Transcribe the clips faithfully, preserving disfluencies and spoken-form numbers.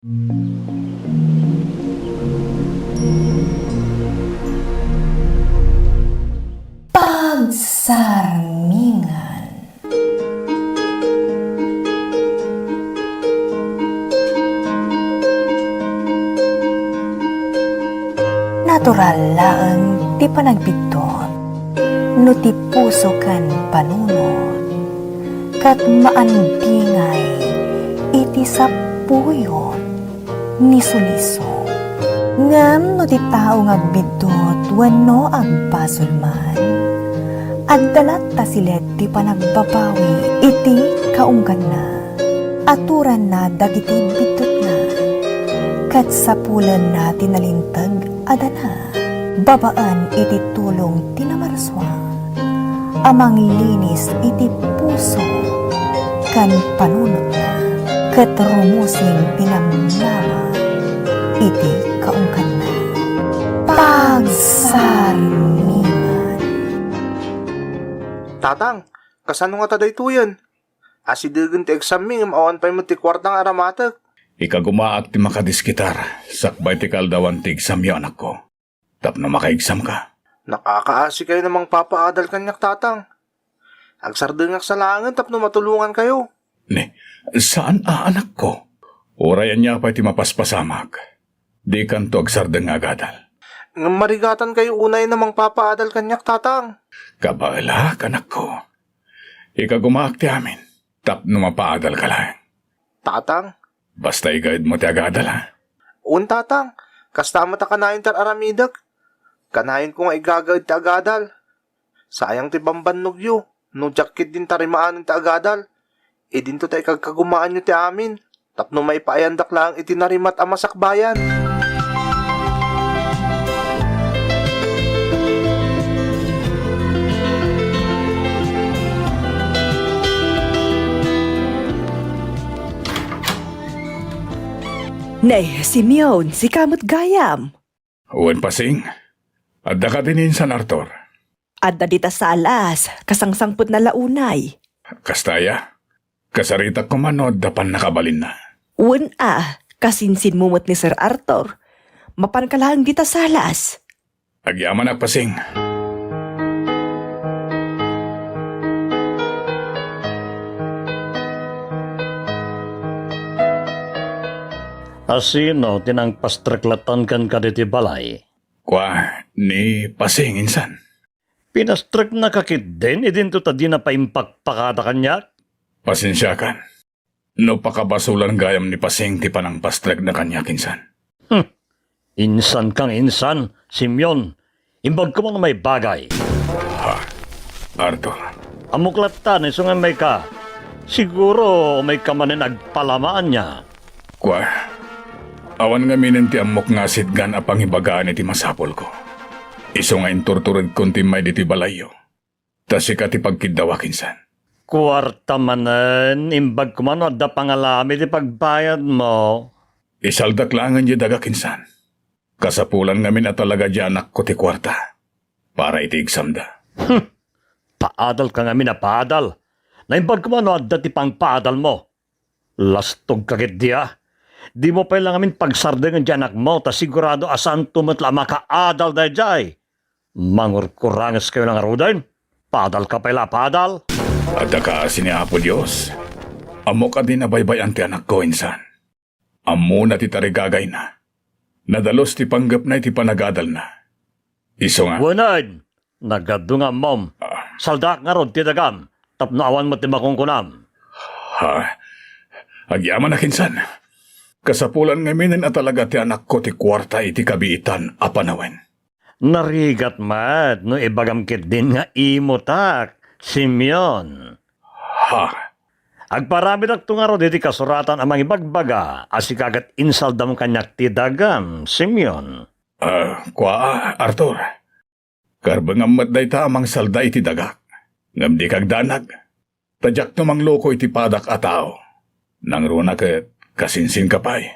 Pagsarmingan. Natural laeng ti panagbiddut no ti puso ken panunot ket maandingay iti sapuyot ni sulisog. Ngem no ti tao nga agbiddut wenno agbasol man, adda latta silet ti panagbabawi iti kaungganna. Aturanna dagiti biddutna, ket sapulenna ti nalinteg a dana babaen iti tulong ti Namarsua a manglinis iti puso ken panunotna, ket rumusing ti namnama iti kaungganna. Pagsarmingan. Tatang, kasano ngata daytoyen? Asidegen ti exam-mi ngem awan pay met ti kuarta nga aramatek. Ikagumaak ti makadiskitar sakbay ti kaaldawan ti exam-yo, anakko. Tapno maka-exam ka. Nakakaasikayon a mangpapaadal kaniak, Tatang. Agsardengak sa laengen tapno matulongankayo. Ne, saan a, anakko. Uray ania pay ti mapaspasamak, dikanto agsardeng nga agadal. Ngem marigatankayo unay a mangpapaadal kaniak, Tatang. Kabaelak, anakko. Ikagumaak ti amin, tapno mapaadalka laeng. Tatang? Basta igaedmo ti agadal, ha? Wen, Tatang. Kasta met a kanayon ti ar-aramidek. Kanayonko nga igagaed ti agadal. Sayang ti bambannogyo no diak ketdin tarimaanen ti agadal. Idinto ta ikagkagumaanyo ti amin tapno maipaayandak laeng iti narimat a masakbayan. Ne, Simeon, sika met gayam. Wen, Pasing. Adda kadin insan, Arthur? Adda dita salas, kasangsangpetna la unay. Kasta aya? Kasaritak koma no adda pannakabalinna. Wen a, kasinsinmo met ni Sir Arthur. Mapanka laeng dita salas. Agyamanak, Pasing. A sino ti nangpastrek latta kenka ditoy balay? Kua, ni Pasing, insan. Pinastreknaka ketdin idinto ta dina pay impakpakada kaniak? Pasensiakan. No pakabasolan gayam ni Pasing ti panangpastrekna kaniak, insan. Hmm. Insan kang insan, Simeon. Imbag koma no maibagay. Ha? Arthur. Ammok latta no isu nga umay ka. Siguro, umay ka manen agpalama ania. Kua, awan ngamin ti ammok nga sitgan a pangibagaan iti masapulko. Isu nga inturturedkon ti immay ditoy balayyo. Ta sika ti pagkiddawak, insan. Kuarta manen, imbag koma no adda pangalami ti pagbayadmo. Isaldak laengen diay dagak, insan. Kasapulan ngamin a talaga diay anakko ti kuarta para iti examda. Hmm. Paadalka ngamin a paadal. Naimbag koma no adda ti pangpaadalmo. Lastogka ketdi a. Dimo pay la ngamin pagsardengen diay anakmo ta sigurado a saanto met la a makaadal daydiay. Mangurkurangeskayo la ngaruden. Paadalka pay la a paadal. Adda kaasi ni Apo Dios. Ammok a di nabaybay-an ti anakko, insan. Ammona ti tarigagayna. Nadalus ti panggepna iti panagadalna. Isu nga. Wen, nagadu nga ammom. Ah. Saldaak ngarud ti dagam, tapno awan met ti makunkunam. Ha? Agyamanak, insan. Kasapulan ngaminen a talaga ti anakko ti kuarta iti kabiitan a panawen. Narigat met no ibagam ketdin nga imotak, Simeon. Ha? Agparamidakto ngarud iti kasuratan a mangibagbaga a sika ket insaldam kaniak ti dagam, Simeon. Ah, kua, Arthur. Karbengam met dayta a mangsalda iti dagak, ngem dika agdanag. Ta diakto mangluko iti padak a tao. Nangruna ket kasinsinka pay.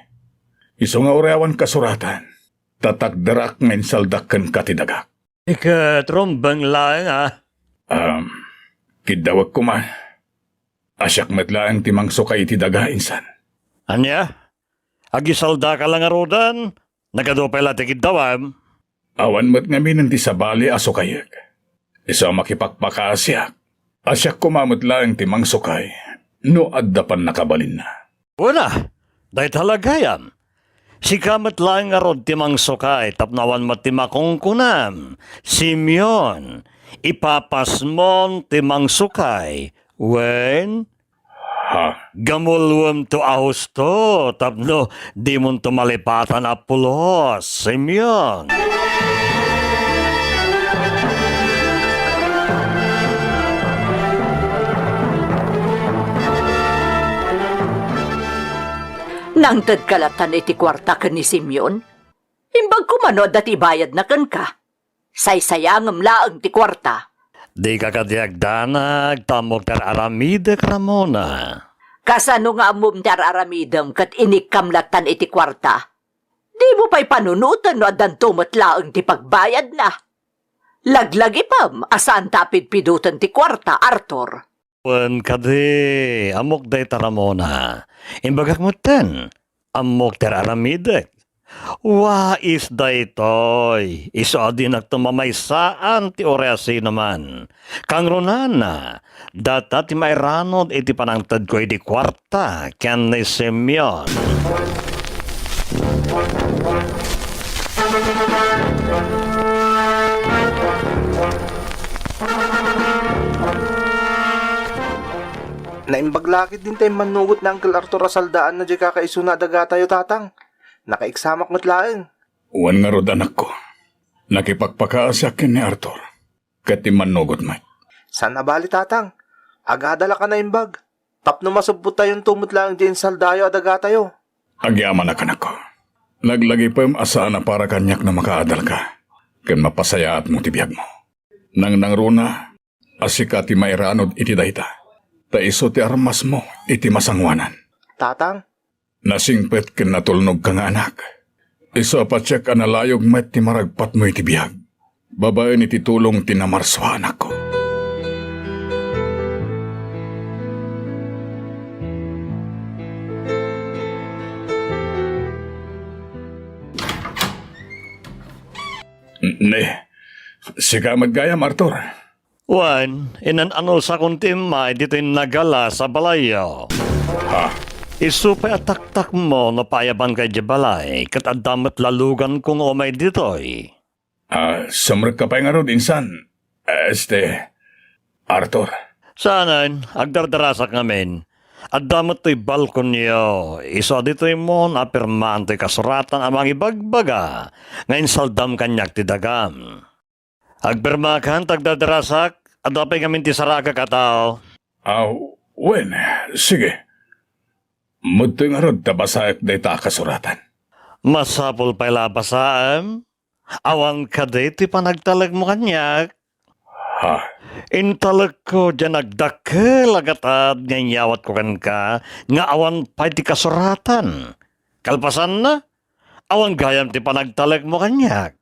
Isu nga uray awan kasuratan, ta takderak nga insaldak kenka ti dagak. Iket rumbeng laeng a. Um, kiddawek koma. A siak met laeng ti mangsukay iti daga, insan. Ania? Agisaldaka la ngaruden, nagadu pay la ti kiddawem. Awan met ngamin ti sabali a sukayek. Isu a makipakpakaasiak. A siak koma met laeng ti mangsukay no adda pannakabalinna. Wen a, dayta la gayam. Sika met laeng ngarud ti mangsukay tapno awan met ti makunkunam. Simeon, ipapasmon ti mangsukay. Wen? Ha? Gamulwemto a husto tapno dimonto malipatan a pulos, Simeon. Nangtedka lattan iti kuarta ken ni Simeon? Imbag koma no adda ti ibayadna kenka. Saysayangem laeng ti kuarta. Dika kadi agdanag, ta ammok ti ar-aramidek, Ramona. Kasano nga ammom ti ar-aramidem ket inikkam lattan iti kuarta? Dimo pay panunoten no addanto met laeng ti pagbayadna. Laglagipem a saanta a pidpiduten ti kuarta, Arthur. Wen kadi, ammok dayta, Ramona. Imbagak metten, ammok ti ar-aramidek. Wais daytoy, isu a dinakto mamaysaan ti uray a sinoman. Kangrunana, data ti mairanud iti panangtedko iti kuarta ken ni Simeon. Naimbag la ketdin ti immannugot ni Uncle Arthur a saldaanna diay kakaisuna a dagatayo, Tatang. Nakaiksamak met laeng. Wen ngarud, anakko. Nakipakpakaasiak ken ni Arthur. Ket immannugot met. Saan a bali, Tatang. Agadalak a naimbag. Tapno masubpottayonto met laeng diay insaldayo a dagatayo. Agyamanak, anakko. Laglagipem a saan a para kaniak no makaadalka ken mapasayaatmo ti biagmo. Nangnangruna a sika ti mairanud iti dayta, ta isu ti armasmo iti masangoanan. Tatang? Nasingpet ken natulnogka nga anak. Isu a patiek a nalayog met ti maragpatmo iti biag. Babaen iti tulong ti namarsua, anakko. Ne, sika met gayam, Arthur. Wen, inan-anusakon ti immay ditoy nagalas a balayyo. Ha? Isu pay a taktakmo no paayabanka idiay balay, ket adda met la luganko nga umay ditoy. Ah, sumrekka pay ngarud, insan. Este, Arthur. Saanen, agdardarasak ngamin. Adda met toy balkonyo, isu a ditoymon a pirmaan toy kasuratan a mangibagbaga nga insaldam kaniak ti dagam. Agpirmakan ta agdardarasak, adda pay ngamin ti sarakek a tao. Ah, wen, sige. Madtoy ngarud ta basaek dayta a kasuratan. Masapul pay la a basaem? Awan kadi ti panagtalekmo kaniak? Ha? Intalekko diay nagdakkel a gatad nga inyawatko kenka nga awan pay ti kasuratan. Kalpasanna, awan gayam ti panagtalekmo kaniak.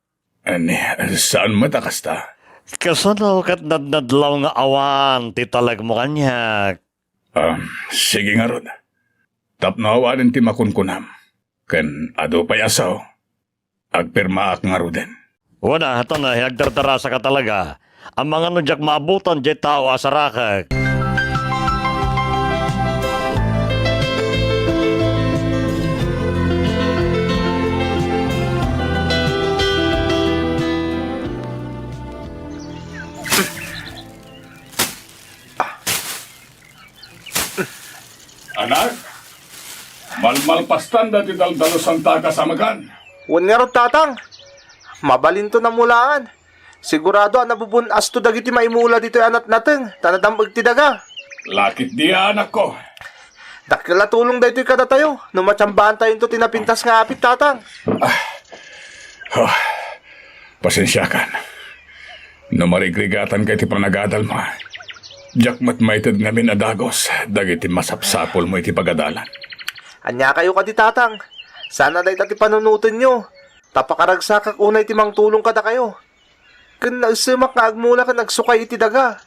Ani, saan met a kasta? Kasano ket nadnadlaw nga awan ti talekmo kaniak? Ah, sige ngarud. Tapno awanen ti makunkunam, ken adu pay a sao, agpirmaak ngaruden. Wen a, tana, agdardarasak a talaga. Amangan no diak maabutan diay tao a sarakek. Anak, malmalpastanda ti daldalusanta a kasamagan. Wen ngarud, Tatang. Mabalinto a mulaan. Sigurado a nabubun-asto dagiti maimula ditoy a natnateng, ta nadam-eg ti daga. Lakit dia, anakko. Dakkel a tulong daytoy kadatayo, no matsambantayonto ti napintas nga apit, Tatang. Ah. Oh. Pasensiakan. No marigrigatanka iti panagadalmo, diak met maited ngamin a dagus dagiti masapsapulmo iti pagadalan. Ania kayo kadi, Tatang? Saan a dayta ti panunotenyo, ta pakaragsakak unay ti mangtulong kadakayo. Ken naesemak nga agmula ken agsukay iti daga.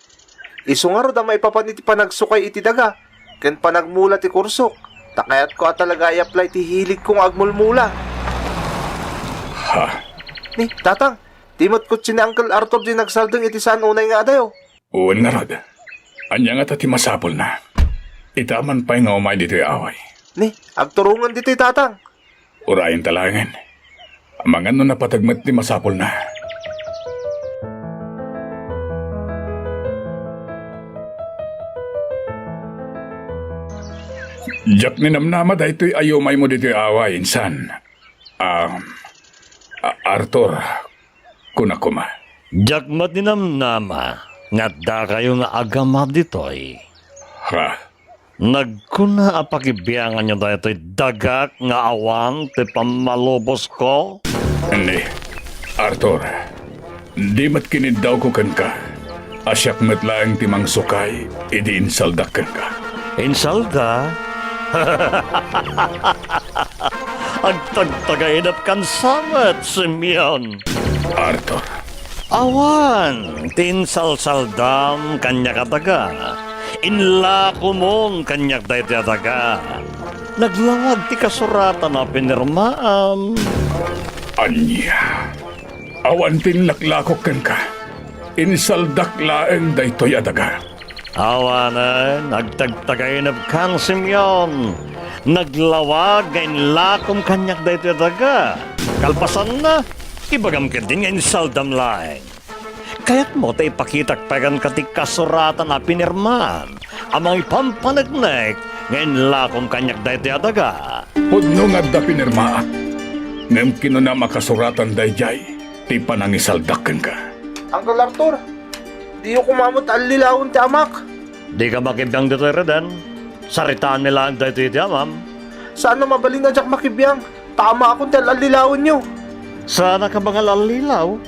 Isu ngarud a maipapan iti panagsukay iti daga ken panagmula ti kursok. Ta kayatko a talaga i-apply ti hiligko nga agmulmula. Ha? Ni, Tatang, ti met kotse ni Uncle Arthur di nagsaldeng iti saan unay nga adayo. Wen ngarud. Ania ngata ti masapulna? Ita man pay nga umay ditoy away. Ni, agturongen ditoy, Tatang. Urayenta laengen. Amangan no napateg met ti masapulna. Diak ninamnama daytoy a yumaymo ditoy away, insan. Ah, A-, Arthur, kuna koma. Diak met ninamnama nga addakayo nga agama ditoy. Ha? Nagkuna a pakibianganyo daytoy dagak nga awan ti pammalubosko? Ni, Arthur, di met kiniddawko kenka a siak met laeng ti mangsukay idi insaldak kenka. Insalda? Agtagtagainep kan samet, Simeon. Arthur. Awan, ti insalsaldam kaniak a daga. Inlakomon kaniak daytoy a daga. Naglawag ti kasuratan a pinirmaam. Ania? Awan ti inlaklakok kenka. Insaldak laeng daytoy a daga. Awanen, agtagtagainep kan Simeon. Naglawag nga inlakom kaniak daytoy a daga. Kalpasanna, ibagam ketdin nga insaldam laeng. Kayatmo ta ipakitak pay kenka ti kasuratan a pinirmaam a mangipampaneknek nga inlakom kaniak daytoy a daga. Pudno nga adda pinirmaak, ngem kinunam a kasuratan daydiay ti panangisaldak kenka. Uncle Arthur, diyo koma met allilawen ti amak. Dika makibiang ditoy, Reden. Saritaanmi laeng daytoy iti amam. Saan a mabalin a diak makibiang, ta amaakon ti al-allilawenyo. Saanak a mangal-allilaw?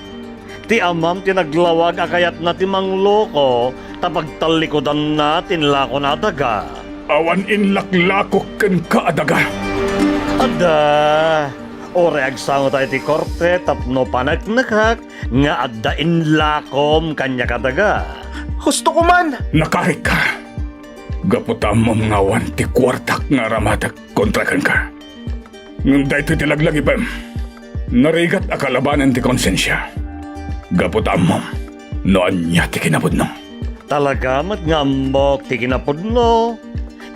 Ti amam ti naglawag a kayatna ti mangloko ta pagtallikudanna ti inlakona a daga. Awan inlaklakok kenka a daga. Adda, uray agsangotayo iti korte tapno paneknekak nga adda inlakom kaniak a daga. Husto koman! Nakarikka. Gapu ta ammom nga awan ti kuartak nga aramatek kontra kenka. Ngem daytoy ti laglagipem. Narigat a kalabanen ti konsensia. Gapu ta ammom no ania ti kinapudno. Talaga met nga ammok ti kinapudno.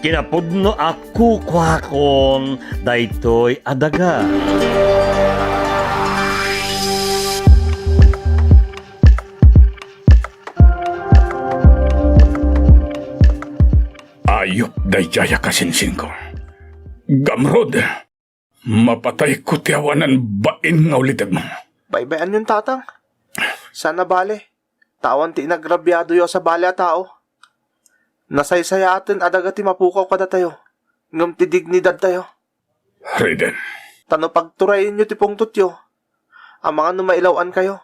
Kinapudno a kukuakon daytoy a daga. Ayup daydiay a kasinsinko. Gamrud, mapatayko ti awanan bain nga ulitegmo. Baybay-anyon, Tatang. Saan a bale, ta awan ti inagrabiadoyo a sabali a tao. Nasaysayaaten a daga ti mapukaw kadatayo, ngem ti dignidadtayo. Reden. Ta no pagturayenyo ti pungtotyo, amangan no mailaw-ankayo,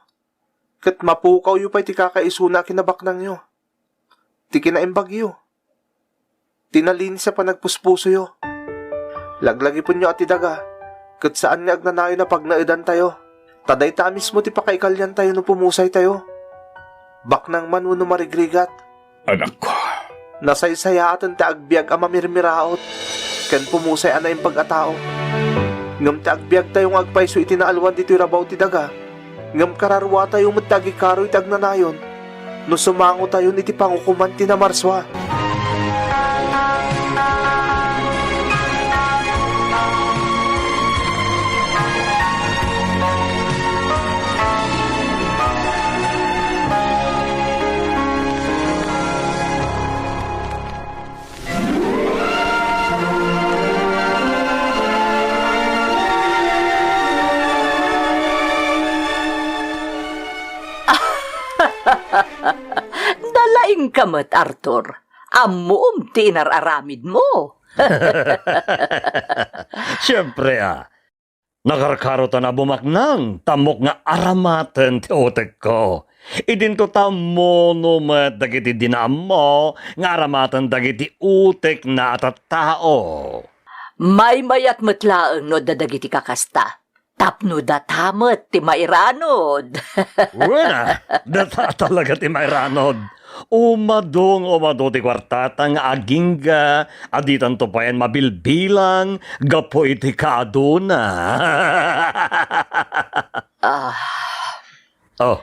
ket mapukawyo pay ti kakaisuna a kinabaknangyo, ti kinaimbagyo, ti nalinis a panagpuspusoyo. Laglagipenyo a ti daga ket saan nga agnanayon a pagnaedantayo, ta dayta a mismo ti pakaikalyantayo no pumusaytayo. Baknang man wenno marigrigat, Anakko. Nasaysayaaten ti agbiag a mamirmiraot ken pumusay a naimbag a tao. Ngem ti agbiagtayo nga agpayso iti naalwan ditoy rabaw ti daga, ngem kararuatayo met ti agikaro iti agnanayon no sumangotayon iti pangukoman ti namarsua. Nalaingka met, Arthur. Ammom ti inar-aramidmo. Siempre, a. Nakarkarotan a bumaknang, ta ammok nga aramaten ti utekko. Idinto ta ammono met dagiti di naammo nga aramaten dagiti utekna a tattao. Maymayat met laeng no adda dagiti kakasta, tapno data met ti mairanod. Wen a, data talaga ti mairanod. Umadu nga umadu ti kuartata nga agingga a ditanto payen mabilbilang gapu iti kaaduna. Ah. Oh,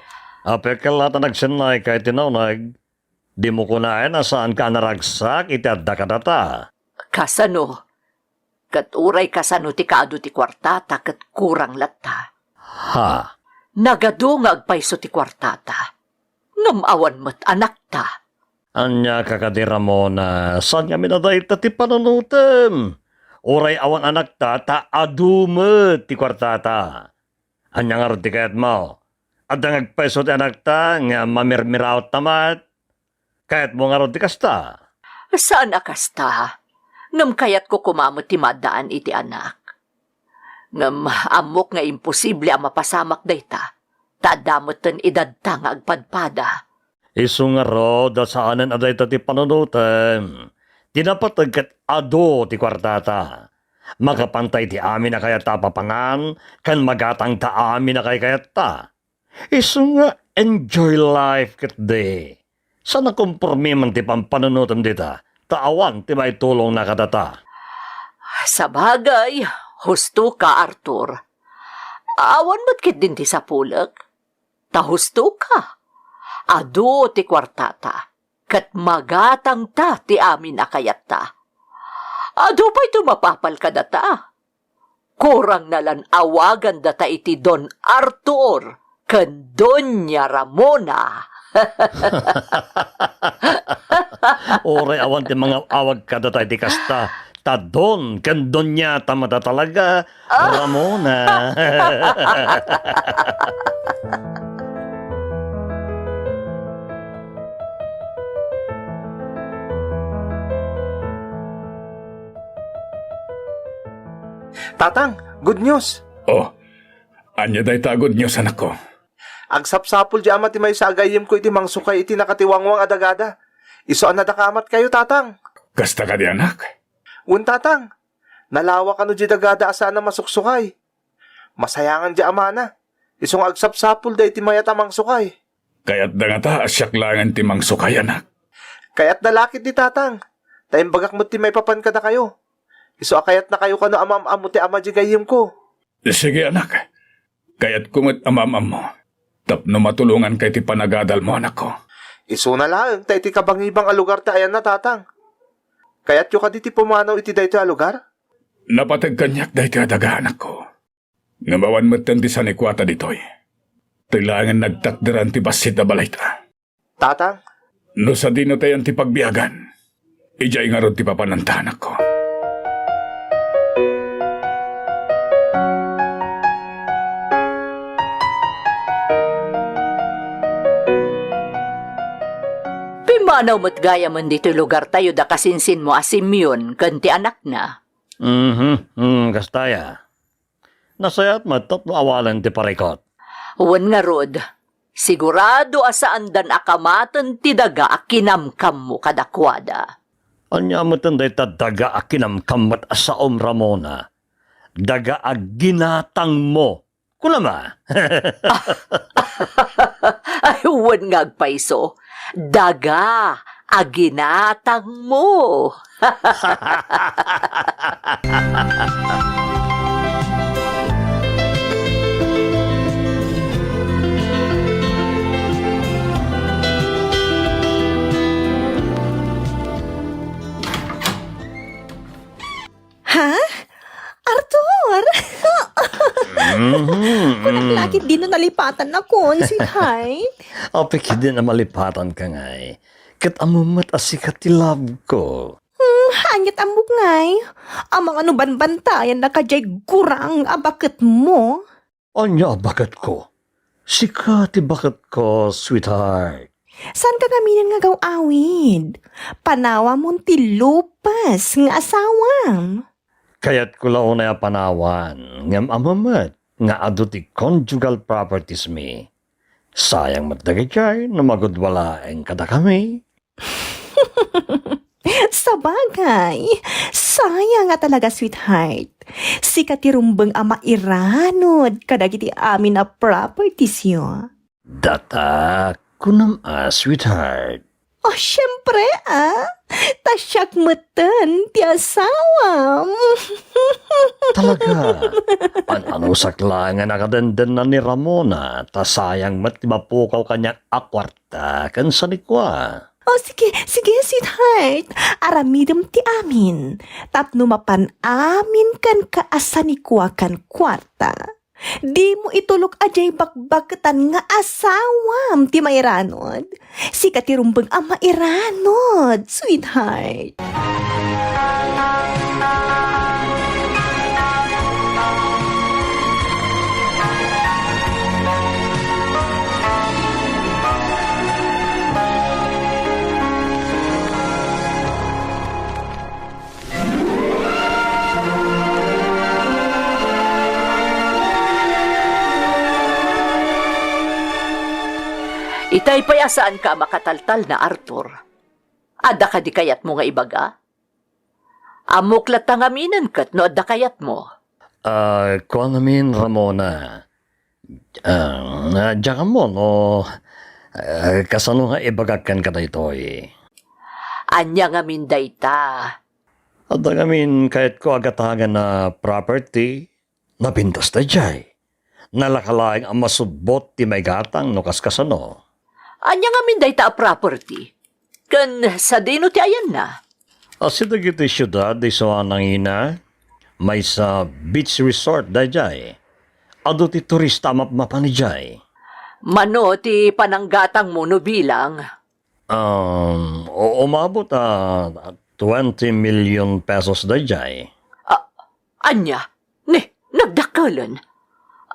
apekkel la ta nagsennayka iti nauneg. Dimo kunaen a saanka a naragsak iti adda kadata. Kasano? Ket uray kasano ti kaadu ti kuartata ket kurang latta. Ha? Nagadu nga agpayso ti kuartata. Ngem awan met anakta. Ania ka kadi, Ramona, saan ngamin a dayta ti panunotem? Uray awan anakta ta adu met ti kuartata. Ania ngarud ti kayatmo? Adda nga agpayso ti anakta nga mamirmiraotta met? Kayatmo ngarud ti kasta? Saan a kasta. Ngem kayatko koma met ti maaddaan iti anak. Ngem ammok nga imposible a mapasamak dayta, ta adda metten edadta nga agpadpada. Isu ngarud a saanen a dayta ti panunotem. Ti napateg ket adu ti kuartata. Makapanta iti amin a kayatta a papanan, ken magatangta amin a kaykayatta. Isu nga enjoy life ketdi. Saan a kompormiman ti pampanunotem dita, ta awan ti maitulongna kadata. Sabagay, husto ka, Arthur. Awan met ketdin ti sapulek. Ta husto ka. Adu ti kuartata, ket magatangta ti amin a kayatta. Adu pay to mapapal kadata. Kurang na lan awagandata iti Don Arthur ken Doña Ramona. Uray awan ti mangaw-awag kadata iti kasta, ta Don ken Doñata met a talaga, Ah! Ramona. Tatang, good news! Oh, ania dayta a good news, anakko? Agsapsapul diay ama ti maysa a gayyemko iti mangsukay iti nakatiwangwang a dagada. Isu a nadakaamatkayo, Tatang. Kasta kadi, anak? Wen, Tatang. Nalawa kano diay dagada a saan a masuksukay. Masayangan diay amana. Isu nga agsapsapulda iti mayat a mangsukay. Kayatda ngata a siak laengen ti mangsukay, anak? Kayatda la ketdi, Tatang. Ta imbagak met ti maipapan kadakayo. Isu a kayatnakayo kano a maam-ammo ti ama diay gayyemko. Sige, anak. Kayatko met a maam-ammo tapno matulonganka iti panagadalmo, anakko. Isuna laeng ta iti kabangibang a lugar ti ayanna, Tatang. Kayatyo kadi ti pumanaw iti daytoy a lugar? Napateg kaniak daytoy a daga, anakko. Ngem awan metten ti sanikuata ditoy. Toy laengen nagtakderan ti bassit a balayta. Tatang? No sadino tayan ti pagbiagan, idiay ngarud ti papananta, anakko. Pimmanaw met gayamen ditoy lugartayo da kasinsinmo a Simeon ken ti anakna. Mhm, mm, kasta aya. Nasayaat met tapno awalen ti parikut. Wen ngarud, sigurado a saandan a kamaten ti daga a kinamkammo kadakuada. Ania metten dayta daga a kinamkammo a saom, Ramona? Daga a ginatangmo. Kunam a? Ay, wen nga agpayso. Daga a ginatangmo. Ha? Arthur! Mhm. Kunak la ketdin no nalipatanakon, sweetheart. Apay ketdin a malipatanka, ngay. Ket ammom met a sika ti love ko. Hmm, ania't ammok, ngay? Amangan no banbantayannaka diay gurang a baketmo. Ania a baketko? Sika ti baketko, sweetheart. Saanka ngamin nga agaw-awid. Panawamon ti lupes nga asawam. Kayatko la unay a panawan, ngem ammom met nga adu ti conjugal properties mi. Sayang met dagitoy no magudua laeng kadakami. Sabagay, sayang a talaga, sweetheart. Sika ti rumbeng a mairanud kadagiti amin a propertiesyo. Data, kunam a, sweetheart. Oh, siempre, ah. Ta siak metten ti asawam. Talaga? An-anusak laeng nga nakadendenna ni Ramona, ta sayang met ti mapukaw kaniak a kuarta ken sanikua. Oh, sige, sige, sweetheart. Aramidem ti amin. Tapno mapan amin kenka a sanikua ken kuarta. Dimo itulok a diay bakbaketan nga asawam ti mairanod. Sika ti rumbeng a mairanod, sweetheart. Itay pay a saanka a makataltalna, Arthur. Adda kadi kayatmo nga ibaga? Ammok latta ngaminen ket no adda kayatmo. Ah, kua ngamin, Ramona. Ah, diak ammo no, ah, kasano nga ibagak kenka daytoy? Ania ngamin dayta? Adda ngamin kayatko a gatangen a property. Napintas daydiay. Nalaka laeng a masubbot ti maigatang no kaskasano. Ania ngamin dayta a property? Ken sadino ti ayanna? Asi dagiti siudad isu a nangina, maysa beach resort daydiay. Adu ti turista a mapmapan idiay. Mano ti pananggatangmo no bilang? Um, u-, umabot a twenty million pesos daydiay. A-, ania? Ni, nagdakkelen.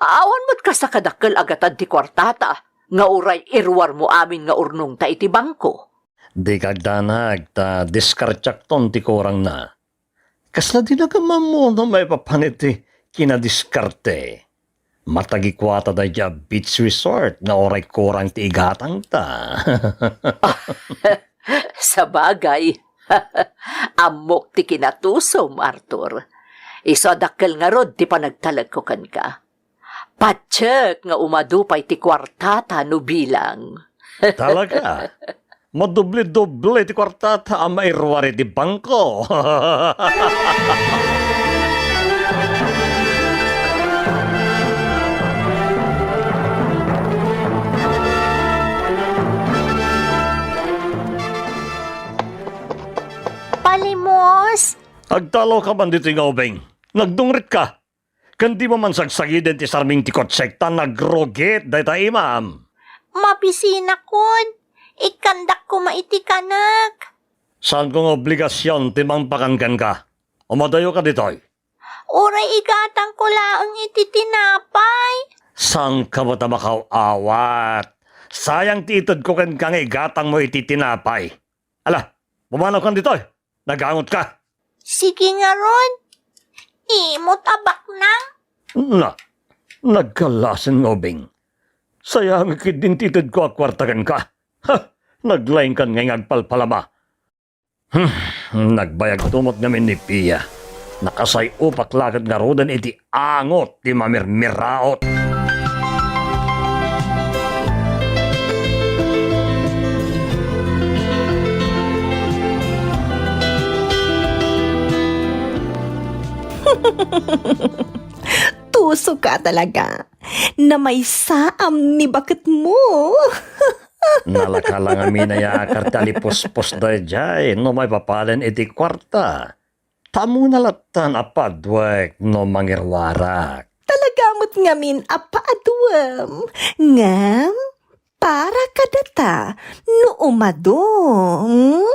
Awan met kasta kadakkel a gatad ti kuartata nga uray iruarmo amin nga urnongta iti bangko. Dika agdanag ta diskartiakton ti kurangna. Kasla di nagamammo no maipapan iti kinadiskarte. Matagikuata daydiay a beach resort nga uray kurang ti igatangta. Sabagay, ammok ti kinatusom, Arthur. Isu a dakkel ngarud ti panagtalekko kenka. Patiek nga umadu pay ti kuartata no bilang. Talaga? Madoble-doble ti kuartata a mairuar iti bangko. Palimos! Agtalawka man ditoy nga ubing. Nagdungritka. Ken dimo man sagsagiden ti sarming ti kotsek ta nagrugit dayta imam. Mabisinakon. Ikkandak koma iti kanek. Saanko nga obligasion ti mangpakan kenka. Umadayoka ditoy. Uray igatangko laeng iti tinapay. Saanka met a makaw-awat? Sayang ti itedko kenka nga igatangmo iti tinapay. Ala, pumanawkan ditoy. Nagangotka. Sige ngarud. Imot a baknang. Na, nagkalasen nga ubing. Sayang ketdin ti itedko a kuarta kenka. Ha, naglaingkan ngay nga agpalpalama. Hmm, nagbayagto met ngamin ni Pia. Nakasay-opak la ket ngaruden iti angot ti mamirmiraot. Tusoka talaga. Namaysaam ni baketmo. Nalaka la ngamin a yaakar ti alipuspos daydiay no maipapalen iti kuarta. Ta ammona lattan a paduek no mangiruarak. Talaga met ngamin a paduem. Ngem, para kadata no umadu. Hmm?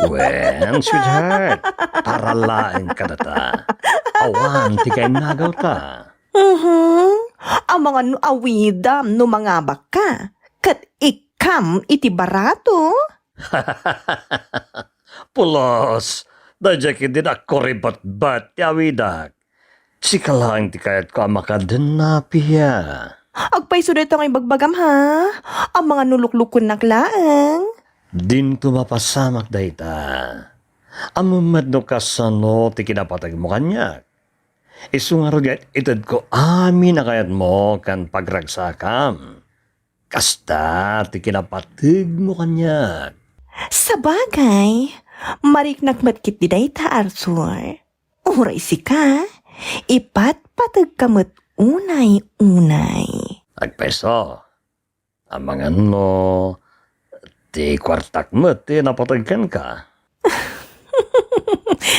Wen, sweetheart, para laeng kadata. Awan ti kainnagawta. Mhm. Amangan no awidam no mangabakka, ket ikkam iti barato? Pulos, daydiay ketdin a kuribetbet ti awidak. Sika laeng ti kayatko a makadenna, Pia. Agpayso dayta nga ibagbagam, ha? Amangan no luklukuennak laeng. Dinto mapasamak dayta. Ammom met no kasano ti kinapategmo kaniak. Isu ngarud nga itedko amin a kayatmo ken pagragsakam. Kasta ti kinapategmo kaniak. Sabagay, mariknak met ketdi dayta, Arthur. Uray sika, ipatpategka met unay-unay. Agpayso, amangan no ti kuartak met ti napateg kenka.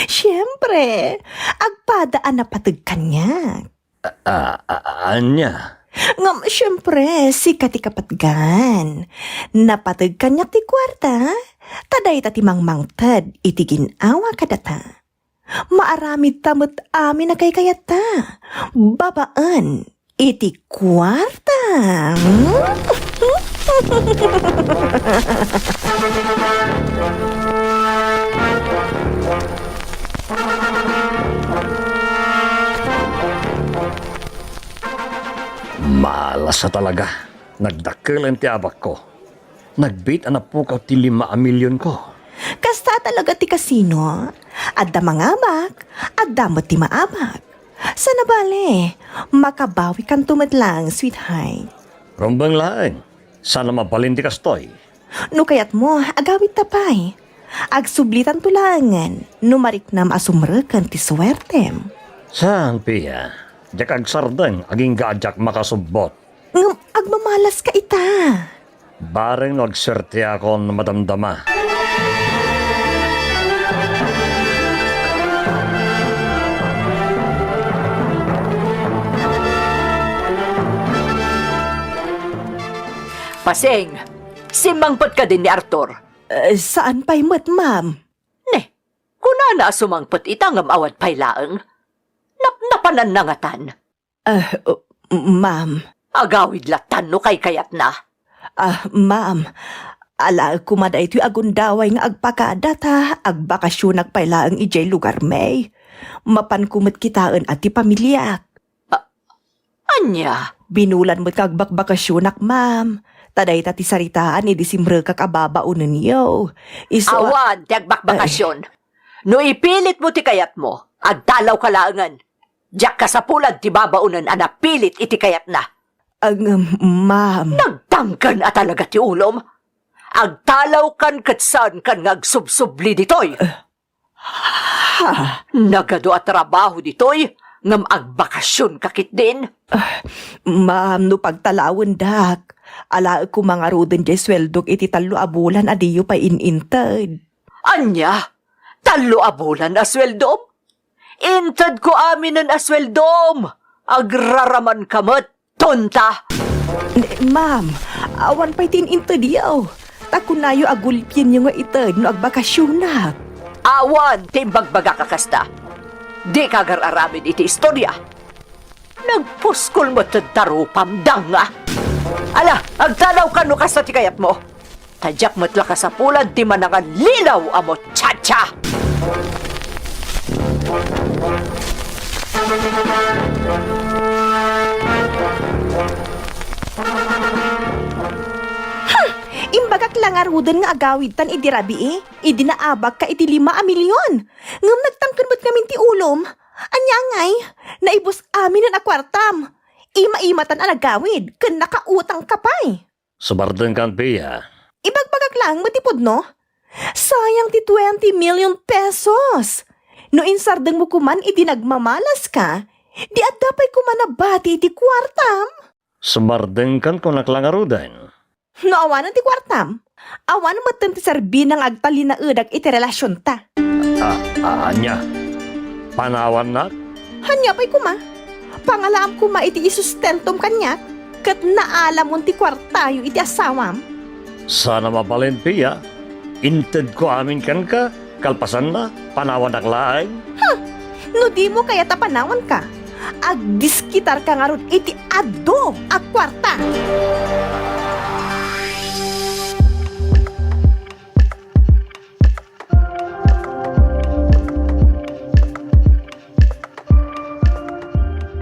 Siempre, agpada a napateg kaniak. A, a, a, ania? Ngem, siempre, sika ti kapatgan. Napateg kaniak ti kuarta, ta dayta ti mangmangted iti gin-awa kadata. Maaramidta met amin a kaykayatta, babaen iti kuarta. Malas a talaga. Nagdakkelen ti abakko. Nagbiit a napukaw ti lima a milionko. Kasta talaga ti kasino. Adda mangabak, adda met ti maabak. Sana bale, makabawikanto met laeng, sweetheart. Rumbeng laeng, sana mabalin ti kastoy. No kayatmo, agawidta pay. Agsublitanto laengen no mariknam a sumreken ti suertem. Saan, Pia? Diak agsardeng agingga a diak makasubbot. Ngem agmamalaska ita. Bareng no agsuerteakon madamdama. Pasing, simmangpet kadin ni Arthur? Eh, saan pay met, ma'am? Ne, kunana a sumangpet ita ngem awan pay laeng. Napnapananna ngatan. Ah, uh, ma'am. Agawid lattan no kaykayatna. Ah, ma'am. Alaek koma daytoy a gundaway nga agpakada ta agbakasionak pay laeng idiay lugarmi. Mapanko met kitaen a ti pamiliak. Ah, ania? Binulan met nga agbakbakasionak, ma'am. Ta dayta ti saritaan idi simrekak a babaonenyo. Isu a Awan ti agbakbakasion. No ipilitmo ti kayatmo, agtalawka laengen. Diak kasapulan ti babaonen a napilit iti kayatna. Ang, ma'am. Nagtangken a talaga ti ulom. Agtalawkan ket saankan nga agsubsubli ditoy. Ha? Nagadu a trabaho ditoy, ngem agbakasionka ketdin. Ah, ma'am, no pagtalawendak, alaek koma ngaruden diay sueldok iti tallo a bulan a diyo pay in-inted. Ania? Tallo a bulan a sueldom? Intedko aminen a sueldom. Agraramanka met, tonta. Ne, ma'am, awan pay ti in-intedyo. Ta kunayo a gulpienyo nga ited no agbakasionak. Awan ti imbagbagak a kasta. Dika agar-aramid iti istoria. Nagpuskol met ti tarupam, danga. Ala, agtalawka no kasta ti kayatmo. Ta diak met la kasapulan ti manangan lilaw a muchacha. Hmm, imbagak la ngaruden nga agawidtan idi rabii, idi naabakka iti lima a milion. Ngem nagtangken met ngamin ti ulom. Ania ngay? Naibus aminen a kuartam. Ima-imatan a nagawid ken nakautangka pay. Sumardengkan, Pia. Ibagbagak laeng met ti pudno. Sayang ti twenty million pesos. No insardengmo koman idi nagmamalaska, di adda pay koma nabati iti kuartam. Sumardengkan, kunak la ngaruden. No awanen ti kuartam, awan metten ti serbina nga agtalinaedak iti relasionta. A-, a-, ania? Panawannak? Ania pay koma? Pangalaam koma iti isustentom kaniak, ket naalamon ti kuartayo iti asawam. Sana mabalin, Pia. Intedko amin kenka, kalpasanna, panawannak laeng. Huh! No dimo kayat a panawanka, agdiskitarka ngarud iti adu a kuarta.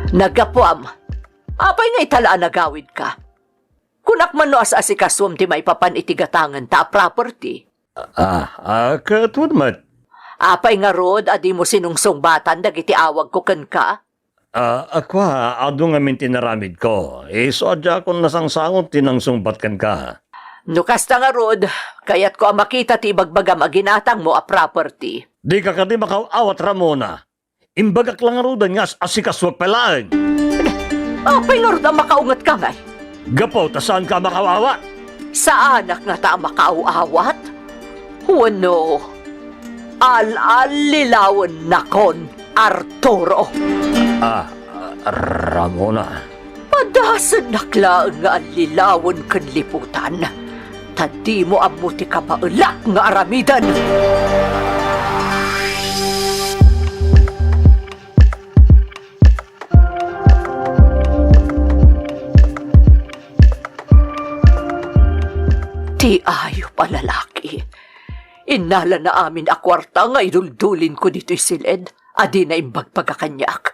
Naggapuam, apay nga ita la a nagawidka? Kunak man no as-asikasuem ti maipapan iti gatangenta a property. Ah, ah, ket wen met. Apay ngarud a dimo sinungsungbatan dagiti awagko kenka? Ah, a kua, adu ngamin ti naramidko. Isu a diakon nasangsangot ti nangsungbat kenka. No kasta ngarud, kayatko a makita ti ibagbagam a ginatangmo a property. Dika kadi makaaw-awat, Ramona. Imbagak la ngaruden nga as-asikasuak pay laeng. Apay ngarud a makaungetka ngay? Gapu ta saanka a makaaw-awat. Saanak ngata a makaaw-awat? Wenno, al-allilawennakon, Arturo? Ah, Ramona. Padasennak laeng nga allilawen ken liputan, ta dimo ammo ti kabaelak nga aramiden. Ti ayup a lalaki. Innalana amin a kuarta nga iduldulinko ditoy siled a dina imbagbaga kaniak.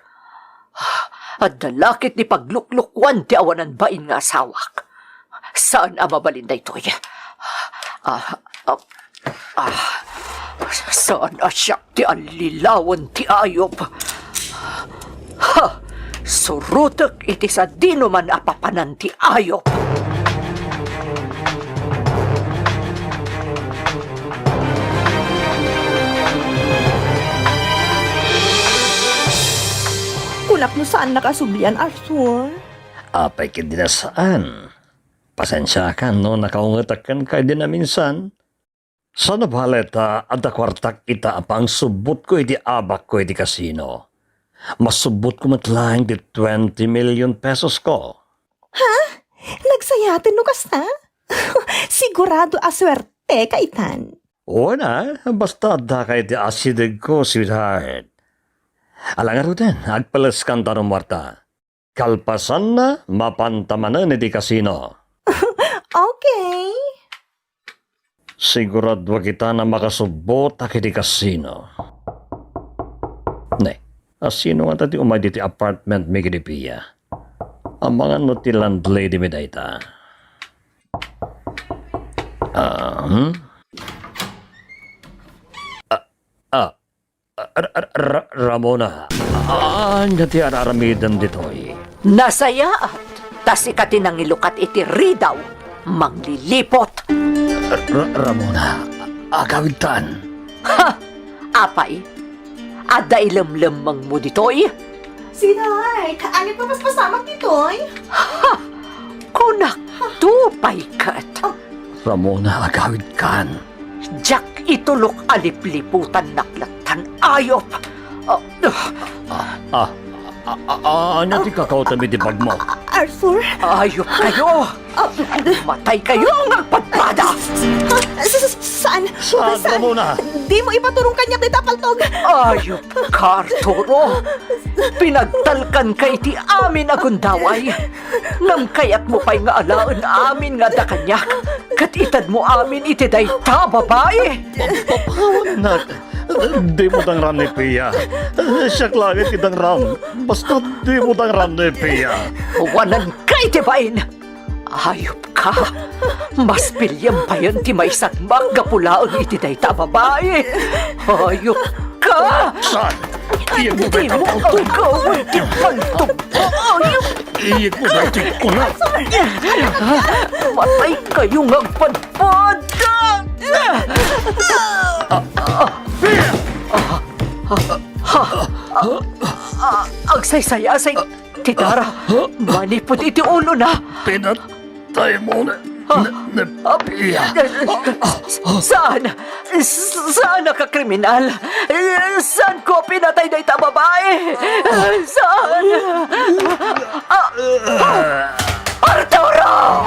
Adda la ket ni pagluklukuan ti awanan bain nga asawak. Saan a mabalin daytoy. Ah, ah, ah, saan a siak ti allilawen ti ayup. Ha! Surotek iti sadinoman a papanan ti ayup. Kunak no saannaka a sublian, Arthur. Apay ket di na saan. Pasensiakan no nakaungetak kenka idi naminsan. Saan a bale ta adda kuartak ita a pangsubbotko iti abakko iti kasino. Masubbotko met laeng ti twenty million pesos ko. Ha? Nagsayaten no kasta? Sigurado a suerteka itan. Wen a, basta addaka iti asidegko, sweetheart. Ala ngaruden, agpeleskan ta rummuarta. Kalpasanna, mapanta manen iti kasino. Okay. Siguraduak ita a makasubbotak iti kasino. Ne, a sino ngata ti umay ditoy apartment mi ken ni Pia? Amangan no ti landlady mi dayta. Ah, hmm? Ah, ah, Ra-, ra-, ra-, Ramona, ania ti ar-aramidem ditoy? Nasayaat, ta sika ti nangilukat iti ridaw, manglilipot. Ra-, Ramona, agawidtan. Ha! Apay, adda ilemlemmengmo ditoy? Sweetheart, ania ti papaspasamak ditoy? Ha! Kunak, tupay ket. Ramona, agawidkan. Diak itulok a lipliputannak lattan, ayop! Ah, ah, ah, ah, ania ti kakaotem iti bagmo? Arthur? Ayop kayo! Matay kayo nga agpadpada! Ah, s-, s-, saan? Saan, Ramona? Dimo ipaturong kaniak dayta a paltog! Ayop ka, Arturo! Pinagtalkanka iti amin a gundaway! Ngem kayatmo pay nga alaen amin nga adda kaniak, ket itedmo amin iti dayta a babai. Papawannak. Dimo dangram ni Pia. Siak laeng ti dangram. Basta dimo dangram ni Pia. Awananka iti bain. Ayop ka. Mas piliem payen ti maisagmak gapu laeng iti dayta a babai. Ayop ka. Saan? Iyegmo dayta a paltog. Agawid ti paltog. Ayop. Iyegmo dayta ti kuna. Matay kayo nga agpadpada! Agsaysayasay ti dara manipud iti ulona. Pinat- Tayo muna. Ah, ni, ni ah, Pia. Saan? S-, saan a kakriminal? Saan ko pinatay dayta a babae? Saan? Ah, ah, Arturo!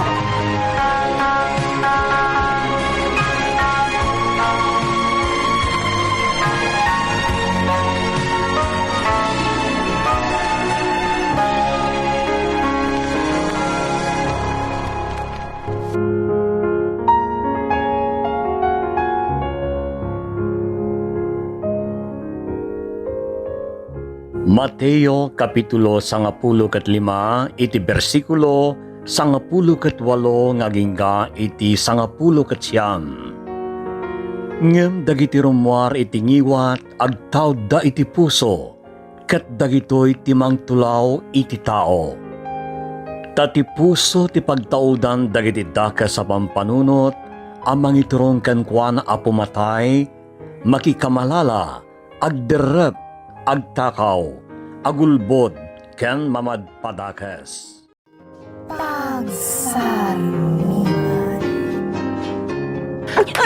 Mateo, kapitulo sangapulo ket lima, iti bersikulo sangapulo ket walo nga agingga iti sangapulo ket siam. Ngem dagiti rummuar iti ngiwat agtaudda iti puso, ket dagitoy ti mangtulaw iti tao. Ta ti puso ti pagtaudan dagiti dakes a pampanunot a mangiturong kenkuana a pumatay, makikamalala, agderrep, agtakaw, agulbod, ken mamadpadakes. Pagsarmingan.